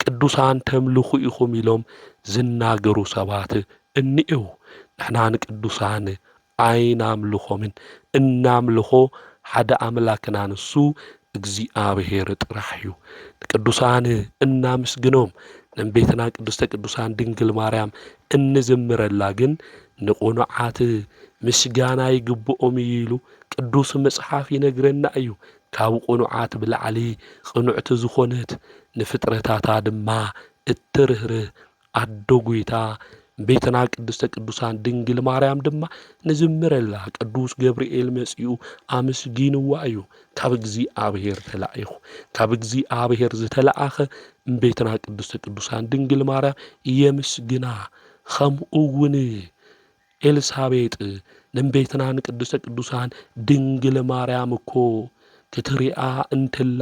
ቅዱሳን ተምልኹ ኢኹም ኢሎም ዝናገሩ ሰባት እኒኤው። ንሕና ንቅዱሳን ኣይናምልኾምን፣ እናምልኾ ሓደ ኣምላክና ንሱ እግዚኣብሔር ጥራሕ እዩ። ንቅዱሳን እናምስግኖም፣ ንእመቤትና ቅድስተ ቅዱሳን ድንግል ማርያም እንዝምረላ ግን ንቕኑዓት ምስጋና ይግብኦም እዩ ኢሉ ቅዱስ መጽሓፍ ይነግረና እዩ። ካብ ቅኑዓት ብላዕሊ ቅኑዕቲ ዝኾነት ንፍጥረታታ ድማ እትርህርህ ኣዶ ጐይታ እመቤትና ቅድስተ ቅዱሳን ድንግል ማርያም ድማ ንዝምረላ። ቅዱስ ገብርኤል መጺኡ ኣመስጊንዋ እዩ። ካብ እግዚኣብሔር ተላኢኹ፣ ካብ እግዚኣብሔር ዝተላእኸ እመቤትና ቅድስተ ቅዱሳን ድንግል ማርያም የምስግና። ከምኡ እውን ኤልሳቤጥ ንእመቤትና ንቅድስተ ቅዱሳን ድንግል ማርያም እኮ ክትሪኣ እንተላ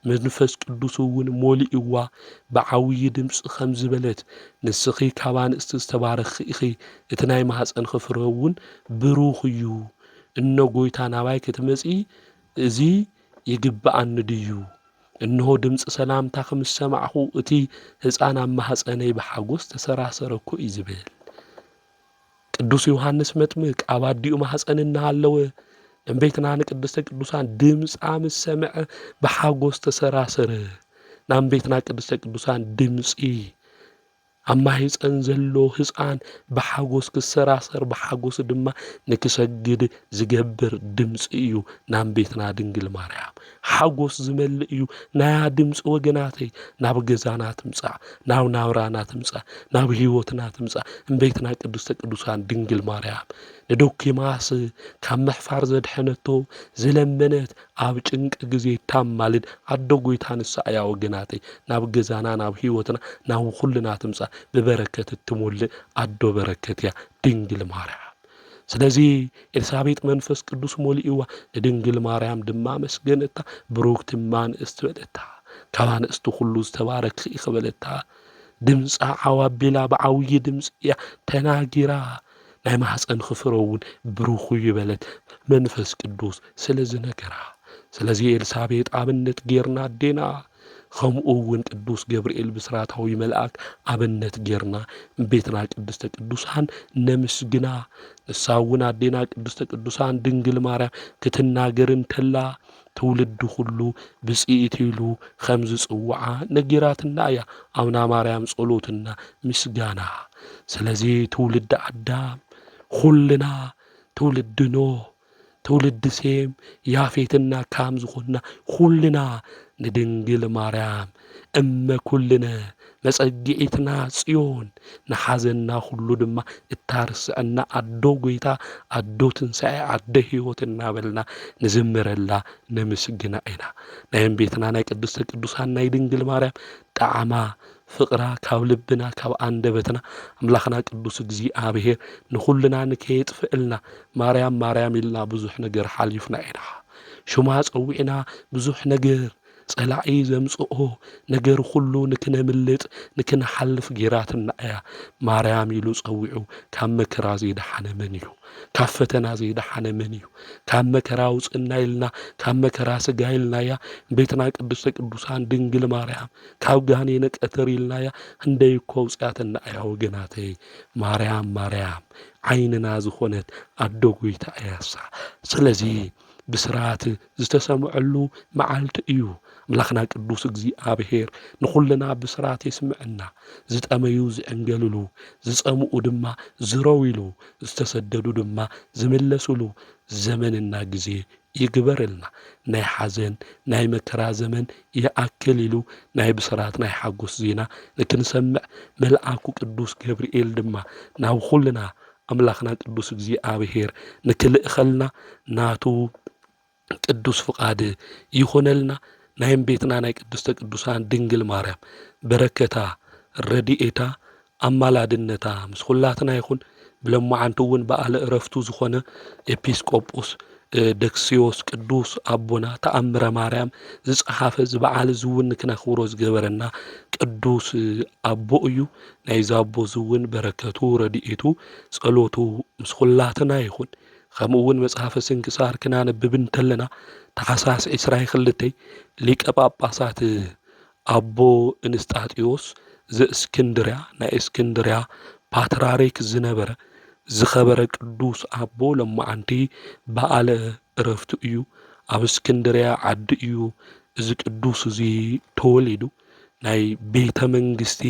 መንፈስ ቅዱስ እውን ሞሊእዋ ብዓብዪ ድምፂ ከም ዝበለት፣ ንስኺ ካብ ኣንስቲ ዝተባረኽኺ ኢኺ፣ እቲ ናይ ማህፀንኺ ፍረ እውን ብሩኽ እዩ። እኖ ጐይታ ናባይ ክትመጺ እዚ ይግብኣኒ ድዩ? እንሆ ድምፂ ሰላምታኺ ምስ ሰማዕኹ እቲ ህፃን ኣብ ማህፀነይ ብሓጎስ ተሰራሰረ እኮ እዩ ዝብል። ቅዱስ ዮሃንስ መጥምቅ ኣብ ኣዲኡ ማህፀን እናሃለወ ንእመቤትና ንቅድስተ ቅዱሳን ድምፃ ምስ ሰምዐ ብሓጎስ ተሰራሰረ። ንእመቤትና ቅድስተ ቅዱሳን ድምፂ ኣብ ማህፀን ዘሎ ህፃን ብሓጎስ ክሰራሰር፣ ብሓጎስ ድማ ንክሰግድ ዝገብር ድምፂ እዩ ንእመቤትና ድንግል ማርያም። ሓጎስ ዝመልእ እዩ ናያ ድምፂ ወገናተይ። ናብ ገዛና ትምፃእ፣ ናብ ናብራና ትምፃእ፣ ናብ ህይወትና ትምፃእ እመቤትና ቅድስተ ቅዱሳን ድንግል ማርያም። ንዶኪማስ ካብ ምሕፋር ዘድሐነቶ ዝለመነት፣ ኣብ ጭንቂ ግዜ እታማልድ ኣዶ ጐይታ ንሳ እያ ወገናተይ። ናብ ገዛና፣ ናብ ህይወትና፣ ናብ ኩልና ትምፃእ። ብበረከት እትሞልእ ኣዶ በረከት እያ ድንግል ማርያም። ስለዚ ኤልሳቤጥ መንፈስ ቅዱስ ሞሊእዋ፣ ንድንግል ማርያም ድማ ኣመስገነታ፣ ብሩክቲ እማ ንእስቲ በለታ። ካብ ኣንስቲ ኩሉ ዝተባረክቲ ኢኺ በለታ። ድምፃ ዓው ኣቢላ ብዓብዪ ድምፂ እያ ተናጊራ። ናይ ማህፀንኺ ፍረ እውን ብሩኽ እዩ በለት፣ መንፈስ ቅዱስ ስለ ዝነገራ። ስለዚ ኤልሳቤጥ ኣብነት ጌርና ኣዴና፣ ከምኡ እውን ቅዱስ ገብርኤል ብስራታዊ መልኣክ ኣብነት ጌርና እመቤትና ቅድስተ ቅዱሳን ነምስግና። ንሳ እውን ኣዴና ቅድስተ ቅዱሳን ድንግል ማርያም ክትናገር እንተላ፣ ትውልዲ ኩሉ ብፅኢት ኢሉ ከም ዝፅውዓ ነጊራትና እያ። ኣብና ማርያም ጸሎትና ምስጋና። ስለዚ ትውልዲ ኣዳም ኩልና፣ ትውልዲ ኖህ፣ ትውልዲ ሴም፣ ያፌትና ካም ዝኾንና ኩልና ንድንግል ማርያም እመ ኩልነ መጸግዒትና ጽዮን፣ ንሓዘንና ኩሉ ድማ እታርስዐና ኣዶ ጐይታ፣ ኣዶ ትንሳኤ፣ ኣደ ህይወት እናበልና ንዝምረላ ነመስግና ኢና። ናይ እመቤትና ናይ ቅድስተ ቅዱሳን ናይ ድንግል ማርያም ጣዕማ፣ ፍቕራ ካብ ልብና ካብ ኣንደበትና ኣምላኽና ቅዱስ እግዚኣብሔር ንኹልና ንከየጥፍእልና ማርያም ማርያም ኢልና ብዙሕ ነገር ሓሊፍና ኢና። ሽማ ጸዊዕና ብዙሕ ነገር ጸላኢ ዘምጽኦ ነገር ኩሉ ንክነምልጥ ንክንሓልፍ ጌራትና እያ። ማርያም ኢሉ ጸዊዑ ካብ መከራ ዘይደሓነ መን እዩ? ካብ ፈተና ዘይደሓነ መን እዩ? ካብ መከራ ኣውጽእና ኢልና፣ ካብ መከራ ስጋ ኢልናያ እመቤትና ቅድስተ ቅዱሳን ድንግል ማርያም፣ ካብ ጋኔን ቀትር ኢልናያ፣ ክንደይ እኮ ኣውጽኣትና እያ ወገናተይ። ማርያም ማርያም ዓይንና ዝኾነት ኣዶ ጐይታ እያ እሳ። ስለዚ ብስራት ዝተሰምዐሉ መዓልቲ እዩ። ኣምላኽና ቅዱስ እግዚኣብሔር ንኹልና ብስራት የስምዐና። ዝጠመዩ ዝዕንገልሉ፣ ዝጸምኡ ድማ ዝረው ኢሉ፣ ዝተሰደዱ ድማ ዝምለሱሉ ዘመንና ግዜ ይግበረልና። ናይ ሓዘን ናይ መከራ ዘመን ይኣክል ኢሉ ናይ ብስራት ናይ ሓጎስ ዜና ንክንሰምዕ መልኣኩ ቅዱስ ገብርኤል ድማ ናብ ኩልና ኣምላኽና ቅዱስ እግዚኣብሔር ንክልእኸልና ናቱ ቅዱስ ፍቓድ ይኹነልና። ናይ እመቤትና ናይ ቅድስተ ቅዱሳን ድንግል ማርያም በረከታ፣ ረድኤታ፣ ኣማላድነታ ምስ ኩላትና ይኹን። ብለማዓንቲ እውን በዓለ ዕረፍቱ ዝኾነ ኤፒስቆጶስ፣ እ፣ ደክስዮስ ቅዱስ ኣቦና ተኣምረ ማርያም ዝጸሓፈ እዚ በዓል እዚ እውን ንክነኽብሮ ዝገበረና ቅዱስ፣ እ፣ ኣቦ እዩ። ናይዚ ኣቦ እዚ እውን በረከቱ፣ ረድኤቱ፣ ጸሎቱ ምስ ኩላትና ይኹን። ከምኡ እውን መጽሓፈ ስንክሳር ክናነብብ እንተለና፣ ታሕሳስ ዕስራን ክልተን ሊቀ ጳጳሳት ኣቦ እንስጣጢዮስ ዘእስክንድርያ፣ ናይ እስክንድርያ ፓትርያርክ ዝነበረ ዝኸበረ ቅዱስ ኣቦ ለማዓንቲ በዓለ ዕረፍቱ እዩ። ኣብ እስክንድርያ ዓዲ እዩ እዚ ቅዱስ እዚ ተወሊዱ። ናይ ቤተ መንግስቲ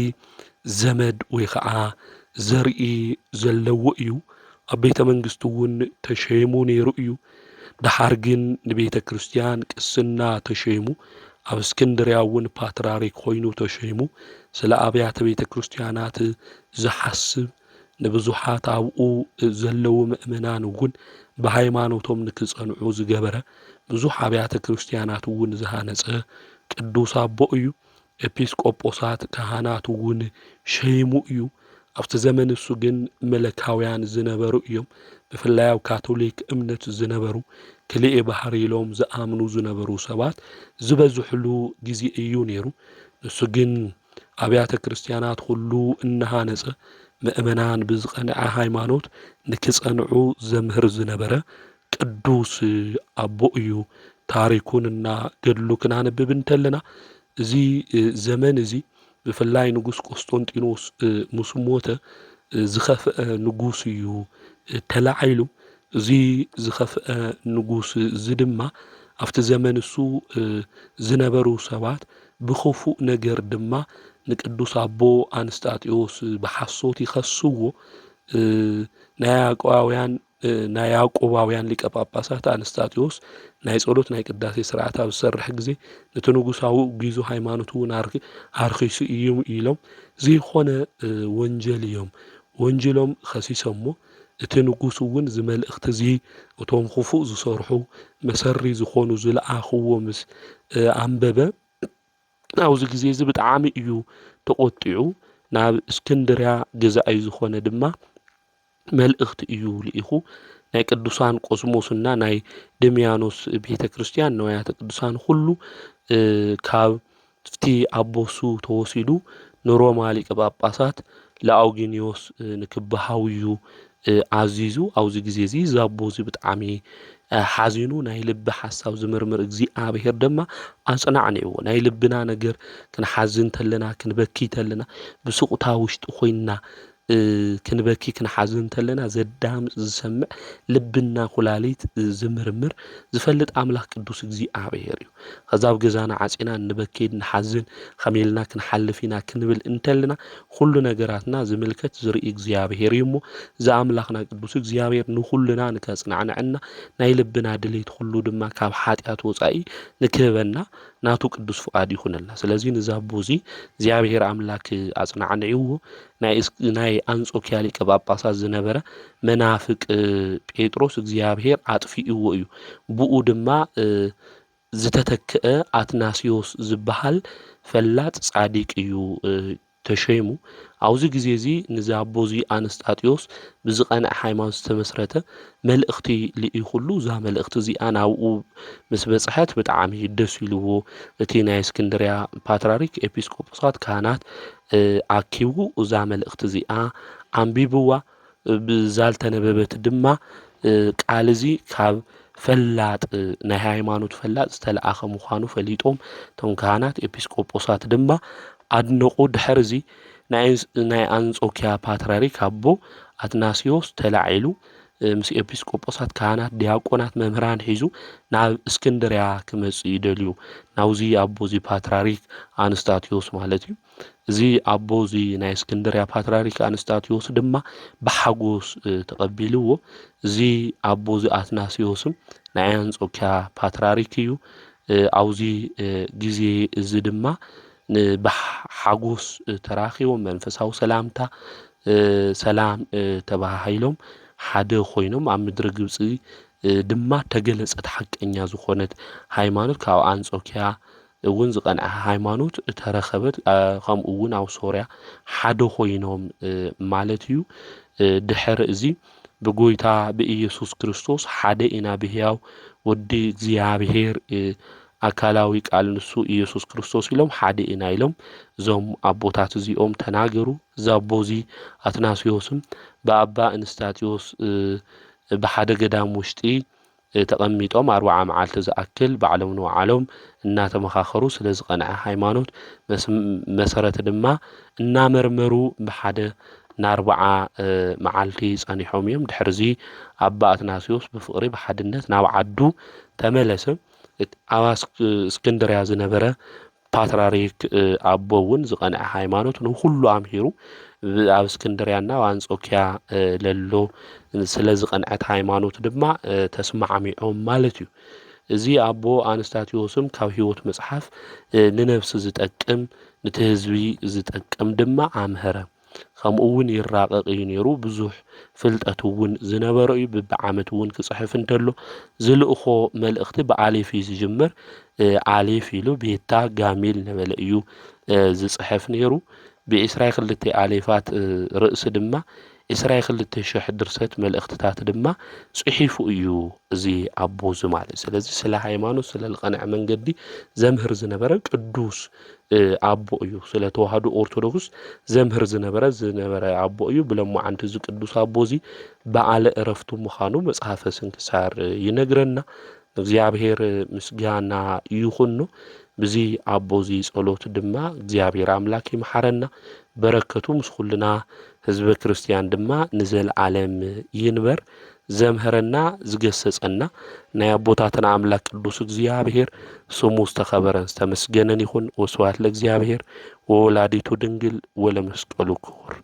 ዘመድ ወይ ኸዓ ዘርኢ ዘለዎ እዩ። ኣብ ቤተ መንግስቲ እውን ተሸይሙ ነይሩ እዩ። ደሓር ግን ንቤተ ክርስቲያን ቅስና ተሸይሙ፣ ኣብ እስክንድርያ እውን ፓትርያርክ ኮይኑ ተሸይሙ፣ ስለ ኣብያተ ቤተ ክርስቲያናት ዝሓስብ፣ ንብዙሓት ኣብኡ ዘለዉ ምእመናን እውን ብሃይማኖቶም ንክጸንዑ ዝገበረ፣ ብዙሕ ኣብያተ ክርስቲያናት እውን ዝሃነጸ ቅዱስ ኣቦ እዩ። ኤጲስቆጶሳት፣ ካህናት እውን ሸይሙ እዩ። ኣብቲ ዘመን እሱ ግን መለካውያን ዝነበሩ እዮም። ብፍላይ ኣብ ካቶሊክ እምነት ዝነበሩ፣ ክልኤ ባህሪ ኢሎም ዝኣምኑ ዝነበሩ ሰባት ዝበዝሕሉ ግዜ እዩ ነይሩ። ንሱ ግን ኣብያተ ክርስቲያናት ኩሉ እናሃነጸ፣ ምእመናን ብዝቐንዐ ሃይማኖት ንክጸንዑ ዘምህር ዝነበረ ቅዱስ ኣቦ እዩ። ታሪኩን እና ገድሉ ክናንብብ እንተለና፣ እዚ፣ እ፣ ዘመን እዚ ብፍላይ ንጉስ ቆስጠንጢኖስ፣ እ፣ ምስ ሞተ፣ እ፣ ዝኸፍአ ንጉስ እዩ፣ እ፣ ተላዒሉ። እዚ ዝኸፍአ ንጉስ እዚ ድማ ኣብቲ ዘመን እሱ፣ እ፣ ዝነበሩ ሰባት ብኽፉእ ነገር ድማ ንቅዱስ ኣቦ ኣንስጣጢዮስ ብሓሶት ይኸስዎ። እ፣ ናይ ያዕቆባውያን፣ እ፣ ናይ ያዕቆባውያን ሊቀ ጳጳሳት ኣንስጣጢዮስ ናይ ጸሎት ናይ ቅዳሴ ስርዓት ኣብ ዝሰርሕ ግዜ፣ ነቲ ንጉሳዊ ጒዞ ሃይማኖት እውን ኣርኪ-፣ ኣርኺሱ እዩ ኢሎም ዘይኮነ፣ እ፣ ወንጀል እዮም ወንጅሎም ከሲሶሞ። እቲ ንጉስ እውን እዚ መልእኽቲ እዚ እቶም ክፉእ ዝሰርሑ መሰሪ ዝኾኑ ዝለኣኽዎ ምስ፣ እ፣ ኣንበበ፣ ኣብዚ ግዜ እዚ ብጣዕሚ እዩ ተቖጢዑ። ናብ እስክንድርያ ገዛኢ ዝኾነ ድማ መልእኽቲ እዩ ልኢኹ። ናይ ቅዱሳን ቆስሞስና ናይ ድምያኖስ ቤተ ክርስቲያን ንዋያተ ቅዱሳን ኩሉ፣ እ፣ ካብ ፍቲ ኣቦሱ ተወሲዱ ንሮማ ሊቀ ጳጳሳት ለኣውጊኒዮስ፣ እ፣ ንክበሃው እዩ፣ እ፣ ኣዚዙ። ኣብዚ ግዜ እዚ እዚ ኣቦ እዚ ብጣዕሚ፣ እ፣ ሓዚኑ ናይ ልቢ ሓሳብ ዝምርምር እግዚኣብሔር ድማ ኣጽናዕንዕዎ። ናይ ልብና ነገር ክንሓዝን ተለና፣ ክንበኪ ተለና፣ ብስቕታ ውሽጢ ኮይንና፣ እ፣ ክንበኪ ክንሓዝን ተለና ዘዳምጽ ዝሰምዕ ልብና ኩላሊት፣ እ፣ ዝምርምር ዝፈልጥ ኣምላኽ ቅዱስ እግዚኣብሔር እዩ። ከዛ ኣብ ገዛና ዓጺና እንበኪ፣ ንሓዝን፣ ከመይ ኢልና ክንሓልፍ ኢና ክንብል እንተልና፣ ኩሉ ነገራትና ዝምልከት ዝርኢ እግዚኣብሔር እዩ እሞ፣ እዚ ኣምላኽና ቅዱስ እግዚኣብሔር ንኹልና ንከጽናዕንዐና፣ ናይ ልብና ድሌት ኩሉ ድማ ካብ ሓጢኣት ወጻኢ ንክህበና ናቱ ቅዱስ ፍቓድ ይኹነልና። ስለዚ ንዛ ኣቦ እዚ እግዚኣብሔር ኣምላክ ኣጽናዕንዕዎ። ናይ እስ-፣ ናይ ኣንጾኪያ ሊቀ ጳጳሳት ዝነበረ መናፍቅ፣ እ፣ ጴጥሮስ እግዚኣብሔር ኣጥፊእዎ እዩ። ብኡ ድማ፣ እ፣ ዝተተክአ ኣትናስዮስ ዝበሃል ፈላጥ ጻዲቅ እዩ፣ እ፣ ተሸይሙ። ኣብዚ ግዜ እዚ ንዚ ኣቦ እዚ ኣንስጣጢዮስ ብዝቐንዐ ሃይማኖት ዝተመስረተ መልእኽቲ ልኢኹሉ። እዛ መልእኽቲ እዚኣ ናብኡ ምስ በጽሐት ብጣዕሚ ደስ ኢልዎ። እቲ ናይ እስክንድርያ ፓትርያርክ፣ ኤጲስቆጶሳት፣ ካህናት፣ እ፣ ኣኪቡ እዛ መልእኽቲ እዚኣ ኣንቢብዋ። ብዛ ዝተነበበት ድማ፣ እ፣ ቃል እዚ ካብ ፈላጥ፣ እ፣ ናይ ሃይማኖት ፈላጥ ዝተለኣኸ ምዃኑ ፈሊጦም፣ እቶም ካህናት ኤጲስቆጶሳት ድማ ኣድነቑ። ድሕሪ እዚ ናይ ኣንስ-፣ ናይ ኣንጾኪያ ፓትርያርክ ኣቦ ኣትናስዮስ ተላዒሉ፣ እ፣ ምስ ኤጲስቆጶሳት፣ ካህናት፣ ዲያቆናት፣ መምህራን ሒዙ ናብ እስክንድርያ ክመጽእ እዩ ደልዩ። ናብዚ ኣቦ እዚ ፓትርያርክ ኣንስጣስዮስ ማለት እዩ። እዚ ኣቦ እዚ ናይ እስክንድርያ ፓትርያርክ ኣንስጣስዮስ ድማ ብሓጎስ፣ እ፣ ተቐቢልዎ። እዚ ኣቦ እዚ ኣትናስዮስም ናይ ኣንጾኪያ ፓትርያርክ እዩ። እ፣ ኣብዚ፣ እ፣ ግዜ እዚ ድማ ን-፣ ብሓ-፣ ሓጎስ፣ እ፣ ተራኺቦም መንፈሳዊ ሰላምታ፣ እ፣ ሰላም፣ እ፣ ተባሃሂሎም ሓደ ኮይኖም ኣብ ምድሪ ግብጺ፣ እ፣ ድማ ተገለጸት ሓቀኛ ዝኾነት ሃይማኖት ካብ ኣንጾኪያ እውን ዝቐንዐ ሃይማኖት ተረኸበት። እ፣ ከምኡ እውን ኣብ ሶርያ ሓደ ኮይኖም፣ እ፣ ማለት እዩ። እ፣ ድሕሪ እዚ ብጎይታ ብኢየሱስ ክርስቶስ ሓደ ኢና ብህያው ወዲ እግዚኣብሔር፣ እ፣ ኣካላዊ ቃል ንሱ ኢየሱስ ክርስቶስ ኢሎም ሓደ ኢና ኢሎም እዞም ኣቦታት እዚኦም ተናገሩ። እዚ ኣቦ እዚ ኣትናስዮስም ብኣባ እንስታትዮስ፣ እ፣ ብሓደ ገዳም ውሽጢ፣ እ፣ ተቐሚጦም ኣርብዓ መዓልቲ ዝኣክል ባዕሎም ንባዕሎም እናተመኻኸሩ ስለ ዝቐንዐ ሃይማኖት መስ-፣ መሰረት ድማ እናመርመሩ ብሓደ ንኣርብዓ፣ እ፣ መዓልቲ ጸኒሖም እዮም። ድሕርዚ ኣባ ኣትናስዮስ ብፍቕሪ ብሓድነት ናብ ዓዱ ተመለሰ። እት-፣ ኣብ ኣስ-፣ እስክንድርያ ዝነበረ ፓትርያርክ፣ እ፣ ኣቦ እውን ዝቐንዐ ሃይማኖት ንኹሉ ኣምሂሩ። ብ-፣ ኣብ እስክንድርያን ኣብ ኣንጾክያ፣ እ፣ ለሎ ስለ ዝቐንዐት ሃይማኖት ድማ፣ እ፣ ተስማዕሚዖም ማለት እዩ። እዚ ኣቦ ኣንስታትዮስም ካብ ህይወት መጽሓፍ፣ እ፣ ንነብሲ ዝጠቅም፣ ነቲ ህዝቢ ዝጠቅም ድማ ኣምሀረ። ከምኡ እውን ይራቐቕ እዩ ነይሩ። ብዙሕ ፍልጠት እውን ዝነበሮ እዩ። ብብዓመት እውን ክጽሕፍ እንተሎ ዝልእኾ መልእኽቲ ብኣሌፍ እዩ ዝጅምር። እ፣ ኣሌፍ ኢሉ ቤታ ጋሜል ነበለ እዩ፣ እ፣ ዝጽሕፍ ነይሩ። ብዒስራ ክልተ ኣሌፋት፣ እ፣ ርእሲ ድማ ዕስራ ክልተ ሽሕ ድርሰት መልእኽትታት ድማ ጽሒፉ እዩ እዚ ኣቦ እዚ ማለት። ስለዚ ስለ ሃይማኖት፣ ስለ ልቐንዐ መንገዲ ዘምህር ዝነበረ ቅዱስ፣ እ፣ ኣቦ እዩ። ስለ ተዋህዶ ኦርቶዶክስ ዘምህር ዝነበረ፣ ዝነበረ ኣቦ እዩ። ብለማዓንቲ እዚ ቅዱስ ኣቦ እዚ በዓለ ዕረፍቱ ምዃኑ መጽሓፈ ስንክሳር ይነግረና። ንእግዚኣብሔር ምስጋና ይኹኖ። ብዚ ኣቦ እዚ ጸሎት ድማ እግዚኣብሔር ኣምላክ ይምሓረና። በረከቱ ምስ ኩልና ህዝበ ክርስትያን ድማ ንዘለዓለም ይንበር። ዘምሀረና፣ ዝገሰጸና ናይ ኣቦታትና ኣምላክ ቅዱስ እግዚኣብሔር ስሙ ዝተኸበረን ዝተመስገነን ይኹን። ወስብሐት ለእግዚኣብሔር ወወላዲቱ ድንግል ወለመስቀሉ ክቡር።